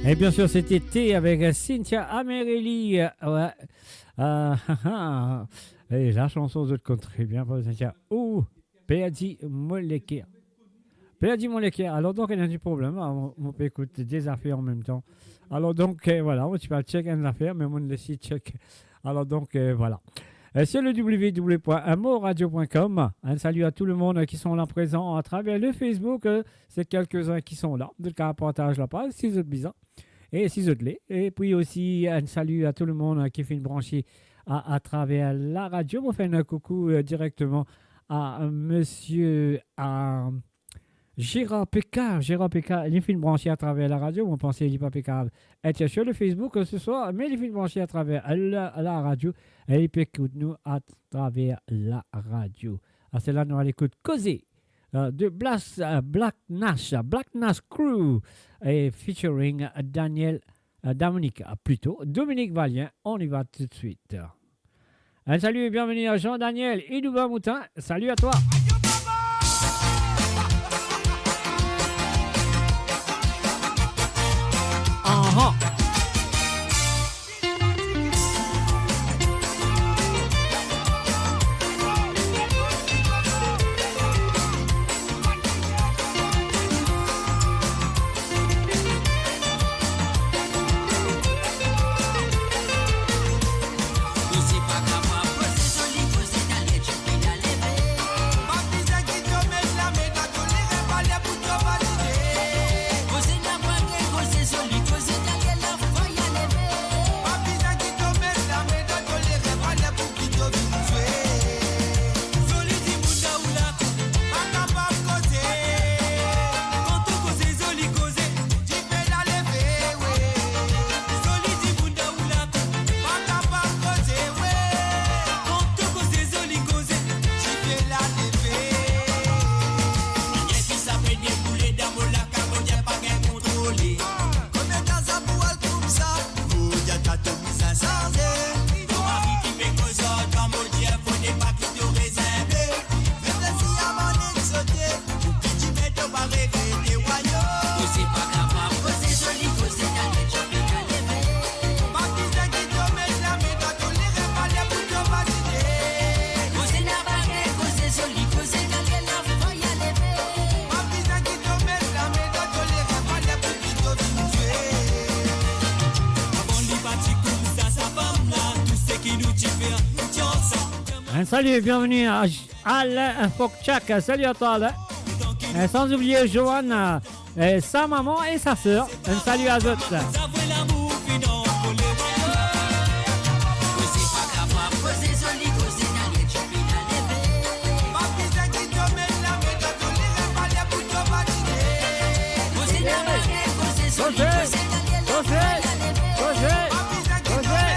Et bien sûr, c'était T avec, euh, Cynthia Amerelli, euh, ouais. Euh, et la chanson, zot konn tre bien, pa Cynthia. Ou perdi mo leker. Perdi mo leker. Alors donc, il y a un petit problème, hein. On, on peut écouter deux affaires en même temps. Alors donc, euh, voilà, on va check une affaire, mais on laisse check. Alors donc, euh, voilà. Euh, sur le w w w point moradio point com, un salut à tout le monde, euh, qui sont là présents à travers le Facebook, euh, c'est quelques-uns qui sont là. Donc, euh, partage la page, si vous êtes bizarre. E si zot le. Epi osi, un salut à tout le monde, euh, ki finn branche à, à travers la radio. Mo fer un coucou, euh, directement à, euh, monsieur, à Gérard Pécard. Gérard Pécard, li finn branche à travers la radio. Mo panse li pa pe kapav et sur le Facebook, euh, ce soir, me li finn branche à travers la, la radio. E li pe ekout nou à travers la radio. Aster la nou al ekout Koze, euh, de Blas-, euh, Black Nash, Black Nash Crew, et featuring Daniel, euh, Dominique, euh, plutôt, Dominique Valien. On y va tout de suite. Un salut et bienvenue à Jean-Daniel Idouba Moutin. Salut à toi. Aha. Salut, bienvenue à J-, Alain Fokchak. Salut à toi, Alain. Euh, sans oublier Johanna, euh, sa maman et sa sœur. Un salut à zot. Koze, koze, koze, koze.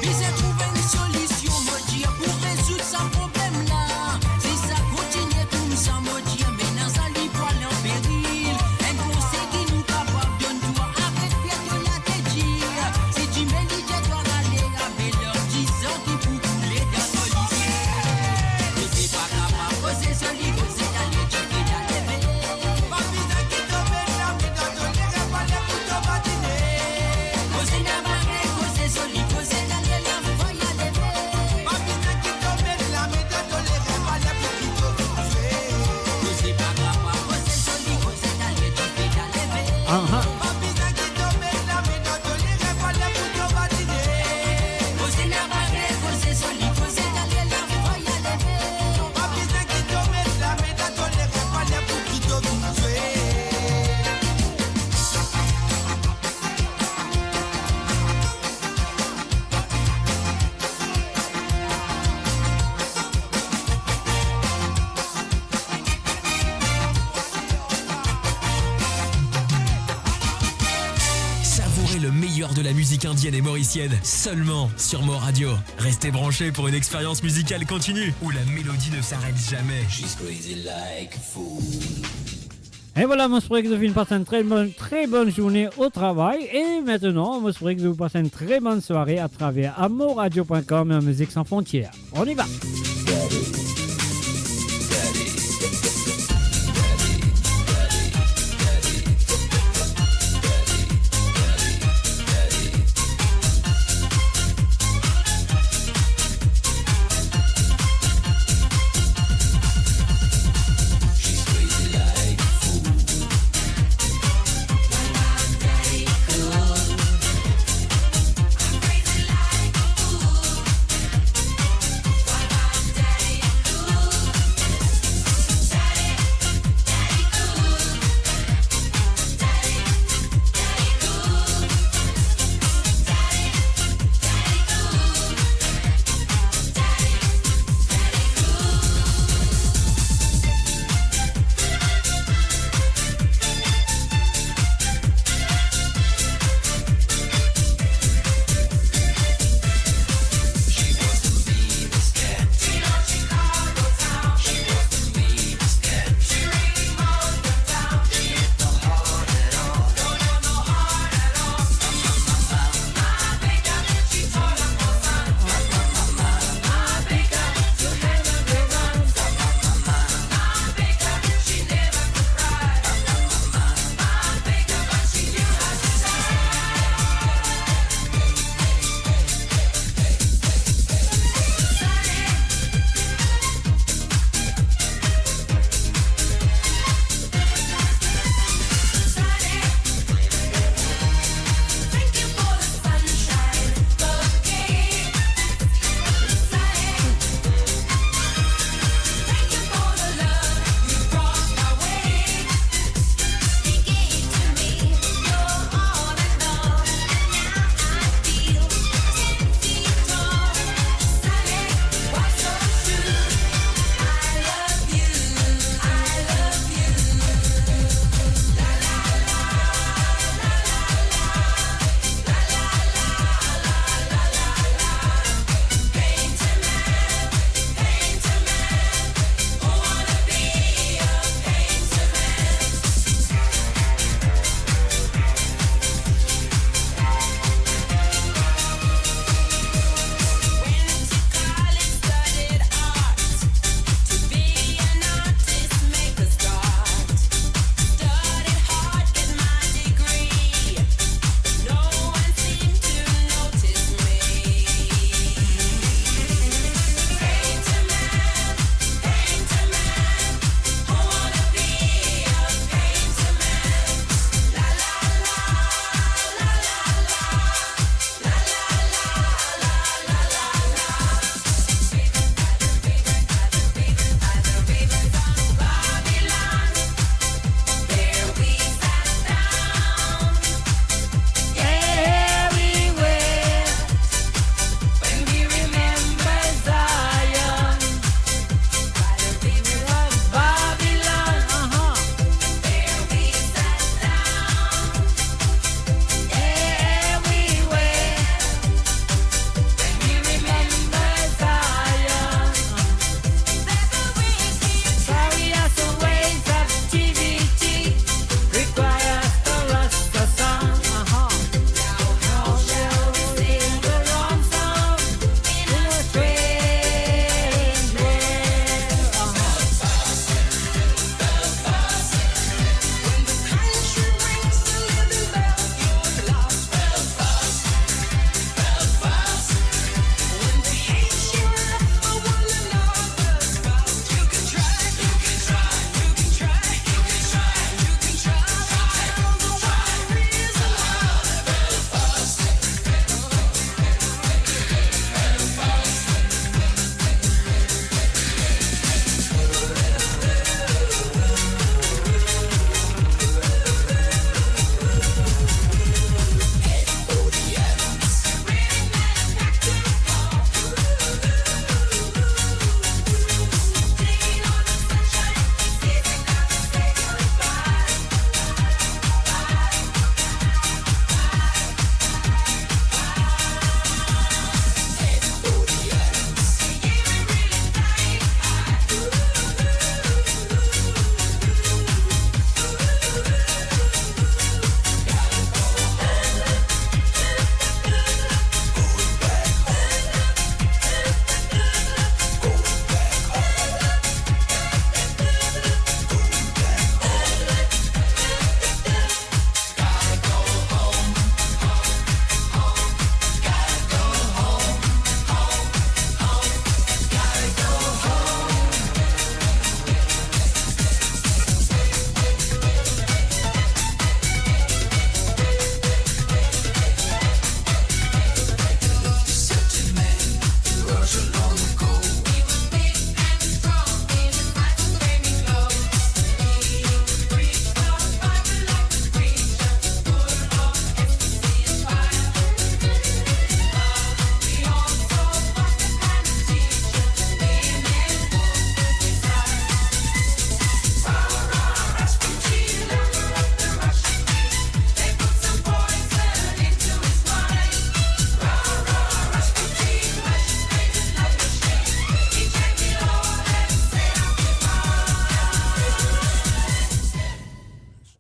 Bizin trouv enn solision, mo dir, pou rezoud sa problem la. Si sa kontinie koumsa, mo dir, mennaz ali pou al an peril. Enn konsey ki nou kapav donn twa, aret fer to latet dir. Si dime li dir twa ale, apel ar dizan ki pou koule dan to lisier. Koze pa kapav, koze soli, koze ale, dife la leve. Pa bizin ki to met lame dan to lere, pa le pou to badine. Koze na bare, koze soli, koze ale, la fwa ya leve. Pa bizin ki to met lame dan to lere, pa le pou ki to vinn zwe. Koze pa kapav, koze soli, koze ale, dife la leve. Aha. Pa bizin ki to met lame dan to lere, pa le pou to badine. Koze na bare, koze soli, koze ale, la fwa ya leve. Pa bizin ki to met lame dan to lere, pa le pou ki to vinn zwe. Savourez le meilleur de la musique indienne et mauricienne, seulement sur Mo Radio. Restez branchés pour une expérience musicale continue où la mélodie ne s'arrête jamais. She's crazy like a fool. E vwala, mo espere ki zot finn pas enn tre bonn, tre bonn zourne o travay. E aster, mo espere ki zot pas enn tre bonn sware atraver Amour Radio point com, Musique Sans Frontières. On y va.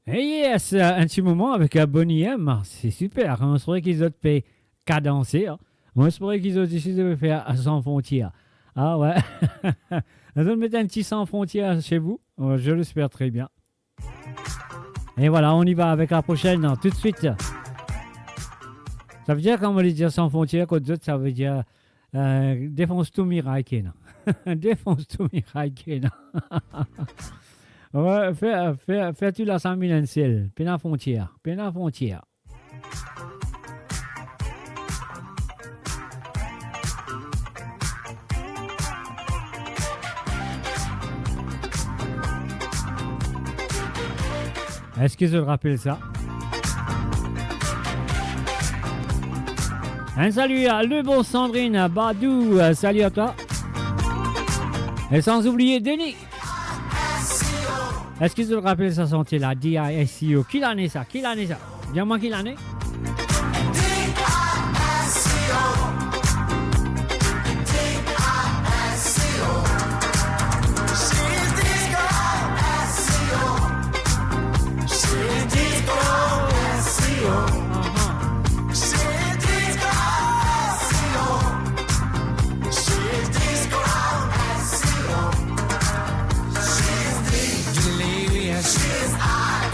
Hey, yes, euh, un petit moment avec euh, Boney M. C'est super. On espère qu'ils ont fait cadencer, hein. On espère qu'ils ont décidé de faire euh, Sans Frontières. Ah ouais. Nous allons mettre un petit Sans Frontières chez vous. Euh, Je l'espère très bien. Et voilà, on y va avec la prochaine, hein, tout de suite. Sa vedir, kan mo dir Sans Frontières, kot zot, sa vedir, euh, defons tou miray ki ena. Defons tou miray ki ena. Ouais, fer, fer, fer tou lasam vinn enn sel. Pena frontier, pena frontier. Eski zot rapel sa? Un salut à Lebon, Sandrine, Badou, euh, salut à toi. Et sans oublier Denis. Eski zot rapel sa sante la, D I S C O? Ki lane sa? Ki lane sa? Dir mwa ki lane. Delirious,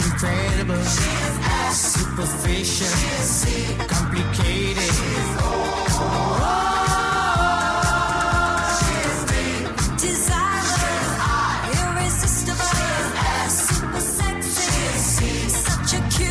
incredible, superficial, complicated. Desirable, irresistible, super sexy, such a cutie.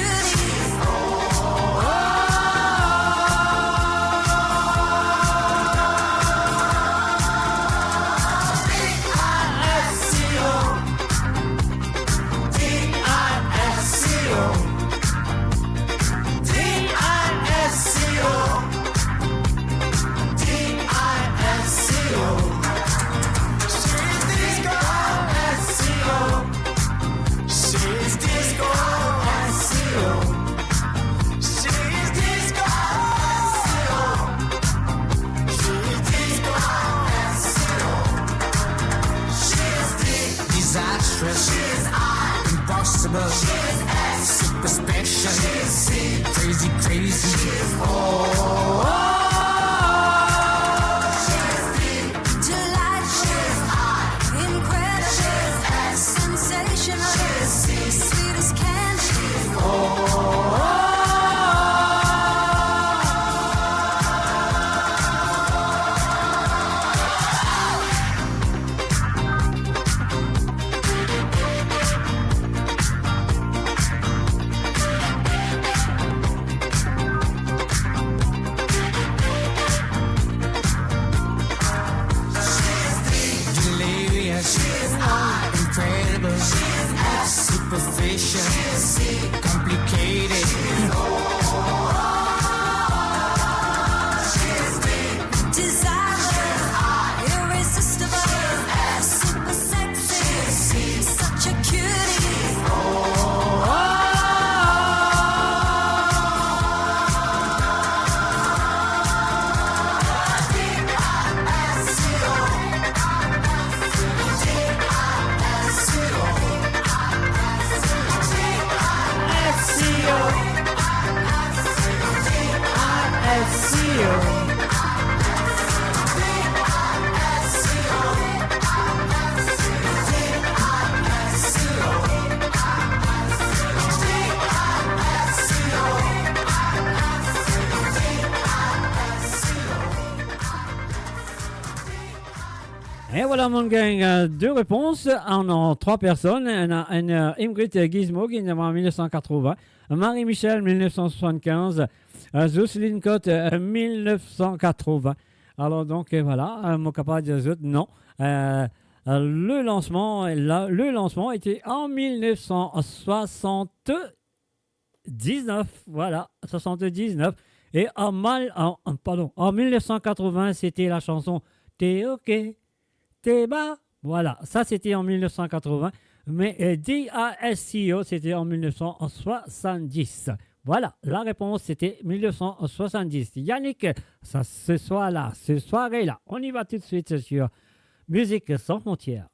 Disastrous, impossible, super special, crazy, crazy. Oh, oh, oh. Delightful, incredible, sensational, sweet as candy. Oh, oh, oh. Delirious, incredible, superficial, complicated. Desirable, irresistible, super sexy, such a cutie. E vwala, monn gagn, euh, de repons. Ann, ann trwa personn. Ena, ena, euh, Ingrid Gizmo ki ne mil nef san katrevin, Marie Michel, mil nef san swasannkinz, euh, Jocelyne Cotte, euh, mil nef san katrevin. Alor donk, euh, vwala, euh, mo kapav dir zot non. Euh, euh, le lansman, la, le lansman ete an mil nef san swasant-diznef, vwala, swasant-diznef. E an mal, an, an, pardon, an mil nef san katrevin, sete la shanson T'es ok, t'es bas. Vwala, sa sete an mil nef san katrevin. Me, euh, D I S C O, sete an mil nef san swasanndis. Vwala, la repons, sete mil nef san swasanndis. Yannick, sa, ce soir-là, ce soirée-là, on y va tout de suite sur Musique Sans Frontières.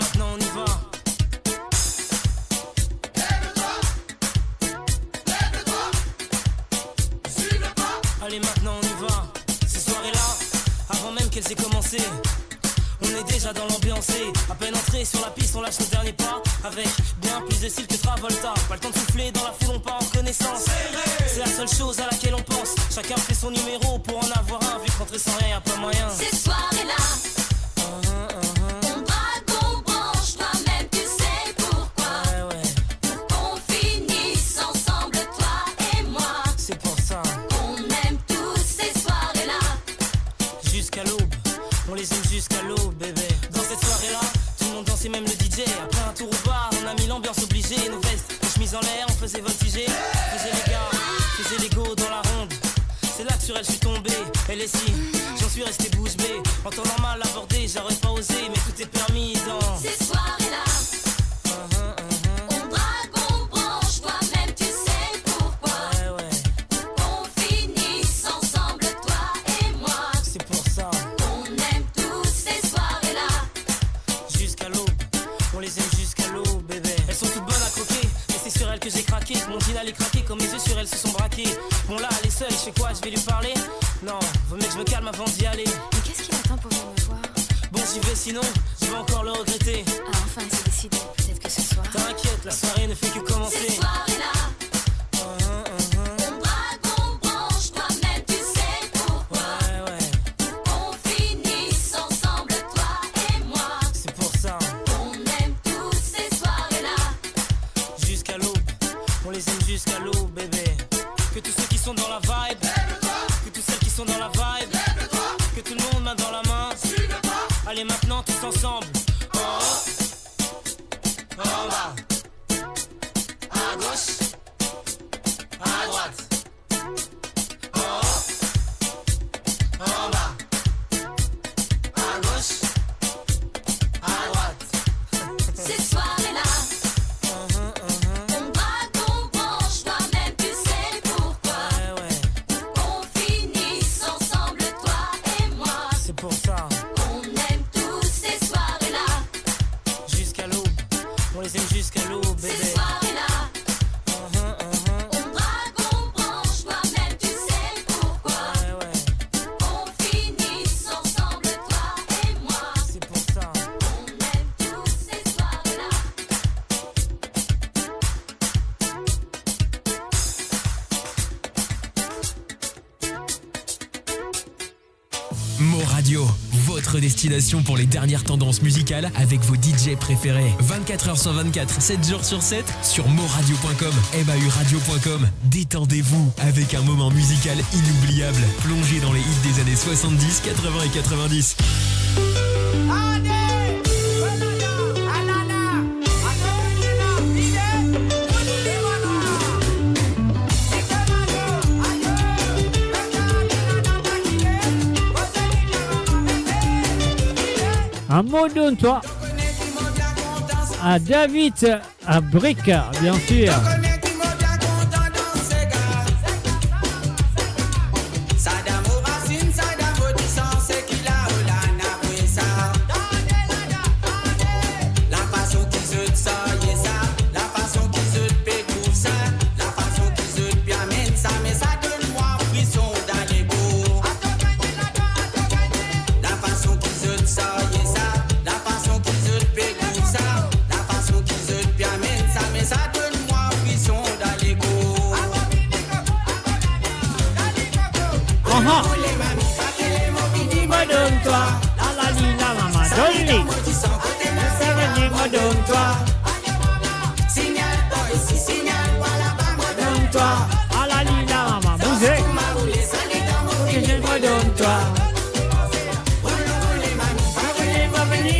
Maintenant on y va. Allez, maintenant on y va. Ces soirées-là, avant même qu'elles aient commencé, on est déjà dans l'ambiance. Et à peine entré sur la piste, on lâche nos derniers pas. Avec bien plus de style que Travolta. Pas le temps de souffler, dans la foule on part en connaissance. C'est la seule chose à laquelle on pense. Chacun fait son numéro pour en avoir un. Vu qu'entrer sans rien, y a pas moyen. Ces soirées-là, on braque, on branche, toi-même tu sais pourquoi. Ouais, ouais. Pour qu'on finisse ensemble, toi et moi. C'est pour ça. On aime tous ces soirées-là. Jusqu'à l'aube, on les aime jusqu'à l'aube, bébé. Dans cette soirée-là, tout le monde danse et même le D J. Après un tour au bar, on a mis l'ambiance obligée. Nos vestes, nos chemises en l'air, on faisait voltiger. Faisait les gars, faisait les go dans la ronde. C'est là que sur elle je suis tombé, elle est si, j'en suis resté bouche bée. En temps normal abordé, j'aurais pas osé, mais tout est permis dans ces soirées-là. Uh-huh, uh-huh. On braque, on branche, toi-même tu sais pourquoi. Ouais, ouais. Qu'on finisse ensemble, toi et moi. C'est pour ça. On aime tous ces soirées-là. Jusqu'à l'aube, on les aime jusqu'à l'aube, bébé. Elles sont toutes bonnes à croquer, mais c'est sur elles que j'ai craqué. Mon jean allait craquer quand mes yeux sur elle se sont braqués. Bon, là, elle est seule, je fais quoi, je vais lui parler ? Non, vaut mieux que je me calme avant d'y aller. Mais qu'est-ce qu'il attend pour venir me voir ? Bon, j'y vais, sinon, je vais encore le regretter. Ah, enfin, c'est décidé. Peut-être que ce soir. T'inquiète, la soirée ne fait que commencer. Ces soirées-là, on braque, on branche, toi-même tu sais pourquoi. Ouais, ouais. Qu'on finisse ensemble, toi et moi. C'est pour ça. On aime tous ces soirées-là. Jusqu'à l'aube, on les aime jusqu'à l'aube, bébé. Que tous ceux qui sont dans la vibe, que toutes celles qui sont dans la vibe, que tout le monde main dans la main. Allez maintenant tous ensemble. En haut, en bas, à gauche, à droite. En haut, en bas, à gauche, à droite. Ces soirées-là, on braque, on branche, toi-même tu sais pourquoi. Ouais, ouais. Qu'on finisse ensemble, toi et moi. C'est pour ça. On aime tous ces soirées-là. Jusqu'à l'aube, on les aime jusqu'à l'aube, bébé. Ces soirées-là, uh-huh, uh-huh, on braque, on branche, toi-même tu sais pourquoi. Ouais, ouais. Qu'on finisse ensemble, toi et moi. C'est pour ça. On aime tous ces soirées-là. Mo Radio, votre destination pour les dernières tendances musicales avec vos D J préférés. Vingt-quatre heures sur vingt-quatre, sept jours sur sept, sur mo radio point com, M A U radio point com. Détendez-vous avec un moment musical inoubliable. Plongez dans les hits des années soixante-dix, quatre-vingts et quatre-vingt-dix. Mo donn twa. A David, a Brick, bien sûr. Aha. Mo donn twa, la la li la mama, donn li. Mo donn twa. Donn twa, la la li la mama, bouze. Mo donn twa.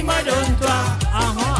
Mo donn twa. Aha.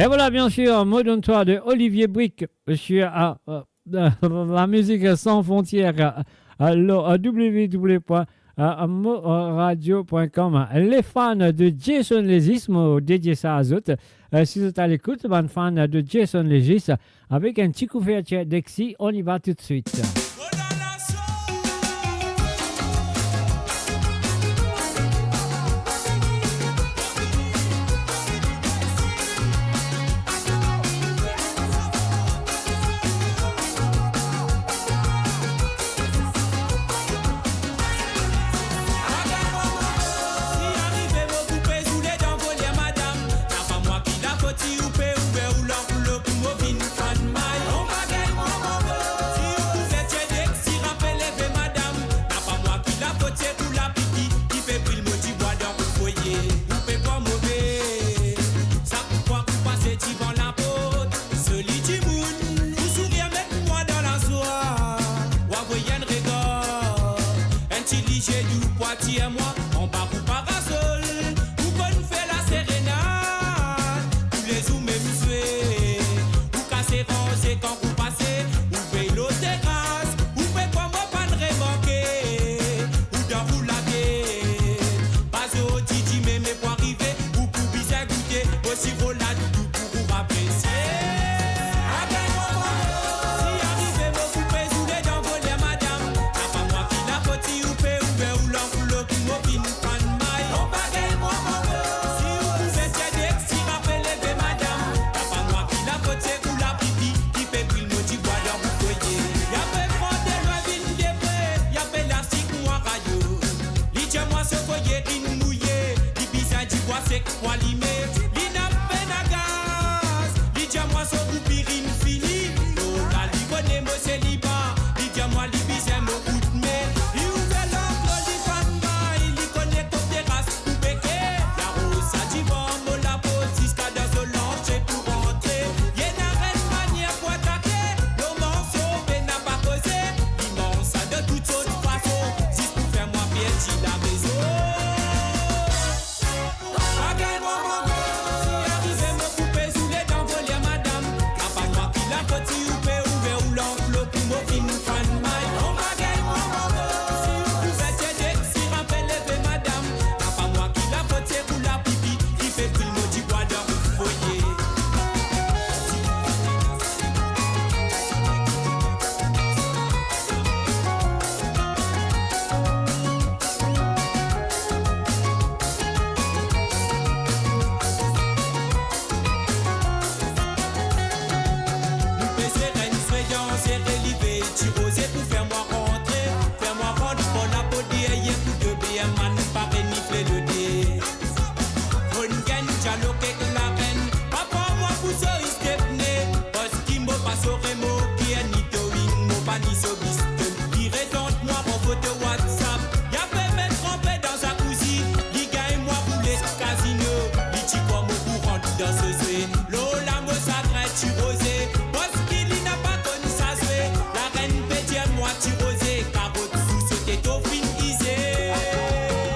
Et voilà, bien sûr, Mo donn twa de Olivier Brique sur, euh, euh, la musique sans frontières, euh, euh, lor, euh, w w w point moradio point com. Les fans de Jason Legis, mo dedie sa a zot. Euh, si zot a lekout, bann fan de Jason Legis, avek enn ti kouvertir Dexy, on y va tout de suite. Si arive mo koupe zoule dan volier madam, napa mwa ki lafot si ou pe ouver ou lanvlop pou mo vinn fann may. Mo pa gagn mwa mango. Si ou kouvertir Dexy, rapel eve madam, napa mwa ki lafot, se kou laplii ki pe bril mo dibwa dan ou foyer. Ou pe bwar move, sa koukwa kou pase divan laport. Soli dimoun, ou sourir met mwa dan lazwa. Ou avoy enn regar, enn ti lizie dou pou atir mwa. Anba kou parasol, ou konn fer laserenad. Toulezour mem swe, ou kase ranze kan kou pase. Ou vey lor teras, ou pe krwar mo pa'nn remarke. Ou dan ou latet, pa zordi dime me pou arive, ou pou bizin goute mo siro ladoudou pou ou apresie. Abe mo mango, si arive mo koupe zoule dan volier madam, napa mwa ki lafot si ou pe ouver ou lanvlop pou mo vinn fann may. Mo pa gagn mwa mango. Si ou kouvertir Dexy, rapel eve madam, napa mwa ki lafot, se kou laplii ki pe bril mo dibwa dan ou foyer. Li ape pran delwin vinn depre, li ape lasik mwa rayo. Li dir mwa so foyer inn mouye, li bizin dibwa sek pou alime. Li napa pena gaz, li dir mwa so koupir inn fini. Lor la li kone mo seliba, li dir mwa li bizin mo koudme. Li ouver lanvlop li fann may, li kone kot teras pou beke. Li aroz sa divan mo laport ziska dan so lante pou rantre. Li ena enn manier pou atake, lor morso pena pa koze. Li manz sa de tout sort fason, zis pou fer mwa perdi larezo. Pa gagn mwa mango. Si arive mo koupe zoule dan volier madam, napa mwa ki lafot si ou pe ouver ou lanvlop pou mo vinn fann may. Mo pa gagn mwa mango. Si ou kouvertir Dexy, rapel eve madam, napa mwa ki lafot, se kou laplii ki pe bril mo dibwa dan ou foyer. Nou pe sere enn swedan, sere live, ti roze pou fer mwa rantre, fer mwa rant par laport deryer kou de beerman, pa renifle loder. Monn gagn dialog ek larenn, pa pran mwa pou so istepne, parski mo pa so remoker ni towing, mo pa ni so biston. Li retant mwa an foto WhatsApp, li ape mem tranpe dan zakouzi, li gagn mwa boule kazino, li ti krwar mo pou rant dan so zwe. Lor la mo sagrin ti roze, parski li napa konn sa zwe. Larenn pe dir mwa ti roze, karot sou so tete finn ize.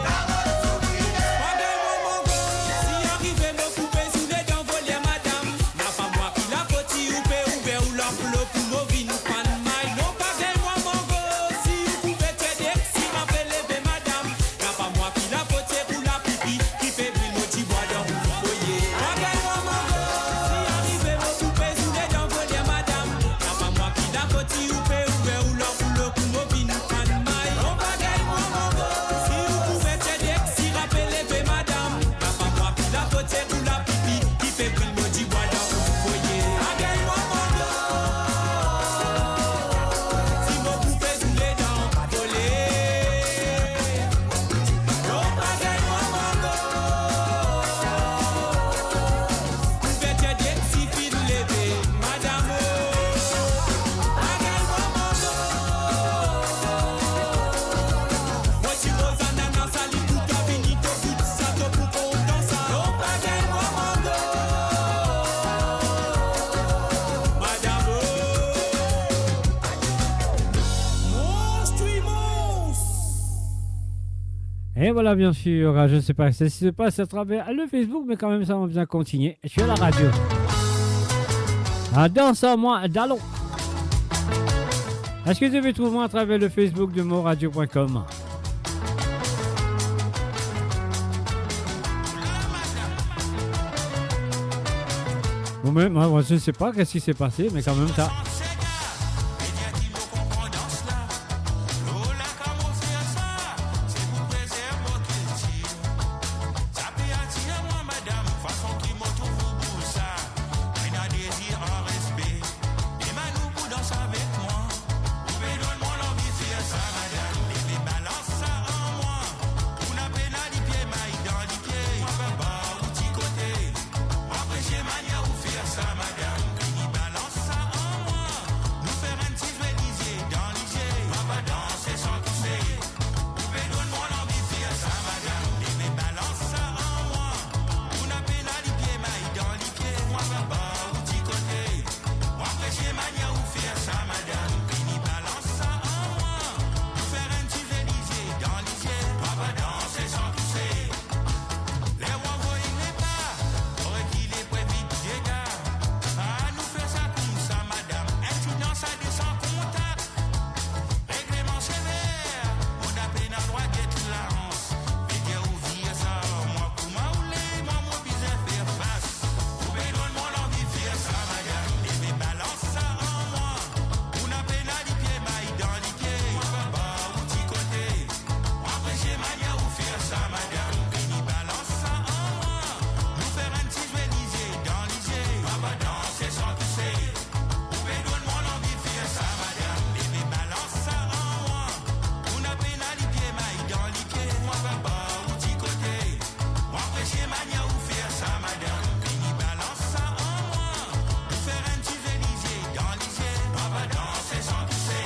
Pa gagn mwa mango, si arive mo koupe zoule dan volier madam, napa mwa ki lafot si ou pe ouver ou lanvlop pou mo vinn fann may. Non, pa gagn mwa mango, si ou kouvertir Dexy, rapel eve madam, napa mwa ki lafot, se kou laplii ki pe bril mo dibwa dan ou foyer. Pa gagn mwa mango, si arive mo koupe zoule dan volier madam, napa mwa ki lafot si ou pe ouver ou lanvlop pou mo vinn fann may. Non, pa gagn mwa mango, si ou kouvertir Dexy, rapel eve madam, napa mwa ki lafot, se kou laplii ki pe bril mo dibwa dan ou foyer. Pa gagn mwa mango, si mo koupe zoule dan volier. Non, pa gagn mwa mango. Kouvertir Dexy finn leve, madam, oh. Pa gagn mwa mango. Mo ti roz anana, sali pou twa, vini to gout sa, to pou kontan sa. Non, pa gagn mwa mango. Madam, oh. Monstre, monstre. Et voilà, bien sûr, je ne sais pas ce qui se passe à travers le Facebook, mais quand même, ça, on va bien continuer sur la radio. Ah, danse à moi, dalon. Est-ce que tu peux trouver moi à travers le Facebook de moradio point com ? Ou mem, mwa, mwa, je ne sais pas qu'est-ce qui s'est passé, mais quand même, ça. Sa pe atir mwa, madam, fason ki mo trouv ou bouz sa. Mo ena dezir an respe. Demann ou pou dans avek mwa. Ou pe donn mwa lanvi fer sa, madam. Leve balans sa an mwa. Pou na pena lipie, may dan lipie. Mwa pa bar ou ti kote. Mwa apresie manier ou fer sa, madam. Vini balans sa an mwa. Nou fer enn ti zwe lizie dan lizie. Mwa pa danse san touse. Ou pe donn mwa lanvi fer sa, madam. Leve balans sa an mwa. Pou na pena lipie, may dan lipie. Mwa pa bar ou ti kote. Mwa apresie manier ou fer sa, madam. Vini balans sa an mwa. Nou fer enn ti zwe lizie dan lizie. Mwa pa danse san touse. Ler ou anvoy lepa, ou rekile pou evit dega. Pa nou fer sa koumsa, madam. Enn ti dans a de san kontak. Regleman sever, mo pa pena drwa get lans. Vedir ou vir sa, mwa kouma ou le, mwa mo bizin fer fas. Ou pe donn mwa lanvi fer sa, madam. Leve balans sa an mwa. Pou na pena lipie, may dan lipie. Mwa pa bar ou ti kote. Mwa apresie manier ou fer sa, madam. Vini balans sa an mwa. Nou fer enn ti zwe lizie dan lizie. Mwa pa danse san touse. Ou pe donn mwa lanvi fer sa, madam. Leve balans sa an mwa. Pou na pena lipie, may dan lipie. Mwa pa bar ou ti kote. Mwa apresie manier ou fer sa, madam. Vini balans sa an mwa. Nou fer enn ti zwe lizie dan lizie. Mwa pa danse san touse.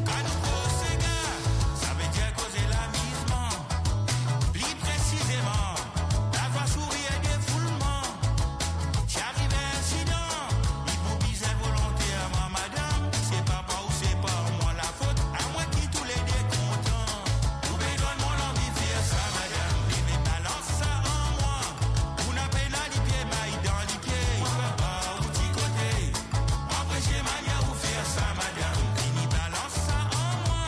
Kan nou koz sega, savedir koze lamizman. Pli presizeman, lavwa, sourir, defoulman. Si arive insidan, li pou bizin volonterman, madam. Se pa par ou, se par mwa lafot, amwin ki toulede kontan. Ou pe donn mwa lanvi fer sa, madam. Leve balans sa an mwa. Pou na pena lipie, may dan lipie. Mwa pa bar ou ti kote. Mwa apresie manier ou fer sa, madam. Vini balans sa an mwa.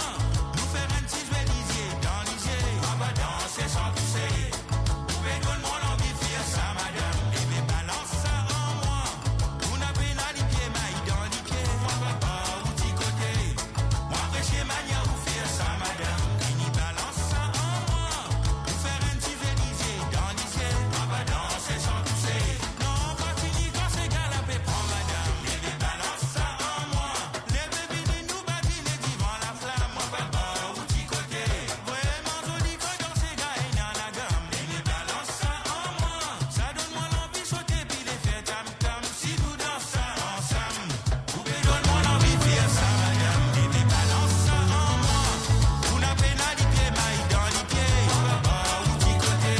Nou fer enn ti zwe lizie dan lizie. Mwa pa danse san touse. Ou pe donn mwa lanvi fer sa, madam. Leve balans sa an mwa. Pou na pena lipie, may dan lipie. Mwa pa bar ou ti kote. Mwa apresie manier ou fer sa, madam. Vini balans sa an mwa. Nou fer enn ti zwe lizie dan lizie. Mwa pa danse san touse. Non, kontign kan sega la pe pran madam. Leve balans sa an mwa. Leve vini nou badine divan laflam. Mwa pa bar ou ti kote. Vreman zoli kan dan sega ena lagam. Leve balans sa an mwa. Sa donn mwa lanvi sote, pile, fer tam tam. Si nou dans sa ansam. Ou pe donn mwa lanvi fer sa, madam. Leve balans sa an mwa. Pou na pena lipie, may dan lipie. Mwa pa bar ou ti kote.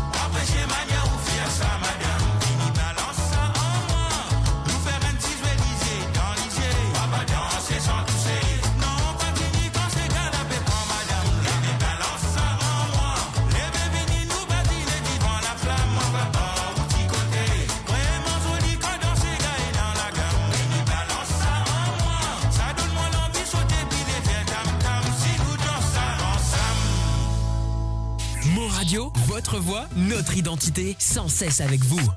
Mwa apresie manier ou fer sa, madam. Vini balans sa an mwa. Nou fer enn ti zwe lizie dan lizie. Mwa pa danse san touse. Non, kontign kan sega la pe pran madam. Leve balans sa an mwa. Leve vini nou badine divan laflam. Mwa pa bar ou ti kote. Vreman zoli kan dan sega ena lagam. Vini balans sa an mwa. Sa donn mwa lanvi sote, pile, fer tam tam. Si nou dans sa ansam. Mon Radio, votre voix, notre identité, sans cesse avec vous.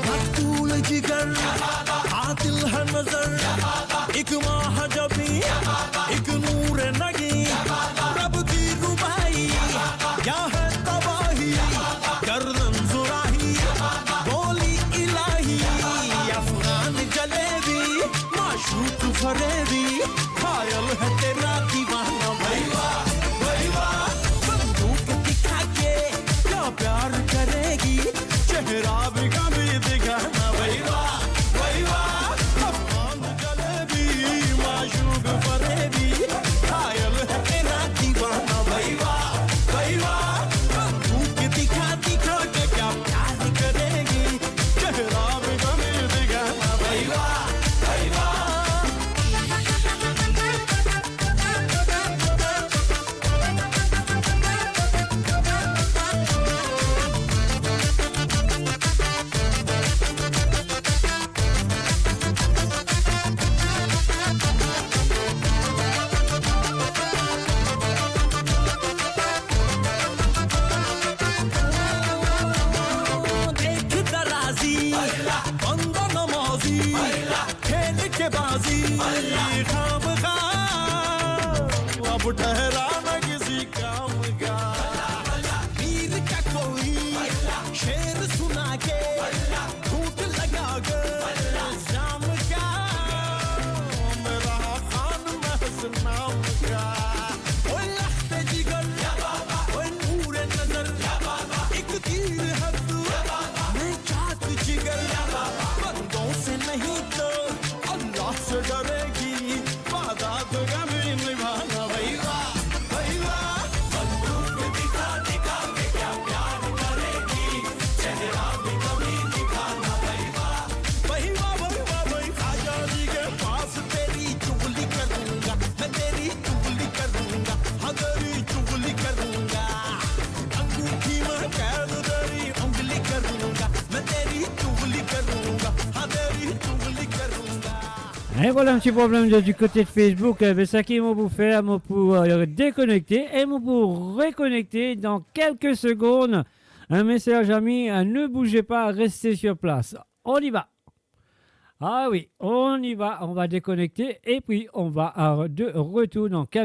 مقتول جگر، قاتل ہر نظر، ایک ماہ جبیں، ایک نور نگیں، رب کی رباعی، کیا ہے تباہی، گردن زراعی، گولی वो ठहरा न किसी काम का। मीर का कोई शेर सुना के, झूठ लगा के इल्जाम का। मेरा खान महज नाम का। ओए लख्त जिगर, ओए नूर नजर, एक तीर हद, मैं चाक जिगर। बंदों से नहीं तो अल्लाह से डरेगी। वादा तो कभी निभाना भाई वाह, भाई वाह। बंदूक दिखा दिखा के क्या प्यार करेगी, चेहरा भी कभी दिखाना भाई वाह। भाई वाह, भाई वाह, भाई। आजा जी के पास तेरी चुगली करूंगा, मैं तेरी चुगली करूंगा, हाँ तेरी चुगली करूंगा। अंगूठी में कैद तेरी उंगली करूंगा, मैं तेरी चुगली करूंगा, हाँ तेरी चुगली करूंगा। E vwala enn ti problem de, di kote de Facebook. E, be seki mo pou fer, mo pou, e, dekonekte e mo pou rekonekte dan kelke segonn. E, mes chers amis, e, ne bougez pas, restez sur place. On y va. Ah oui, on y va, on va déconnecter et puis on va, e, de retour dans quelques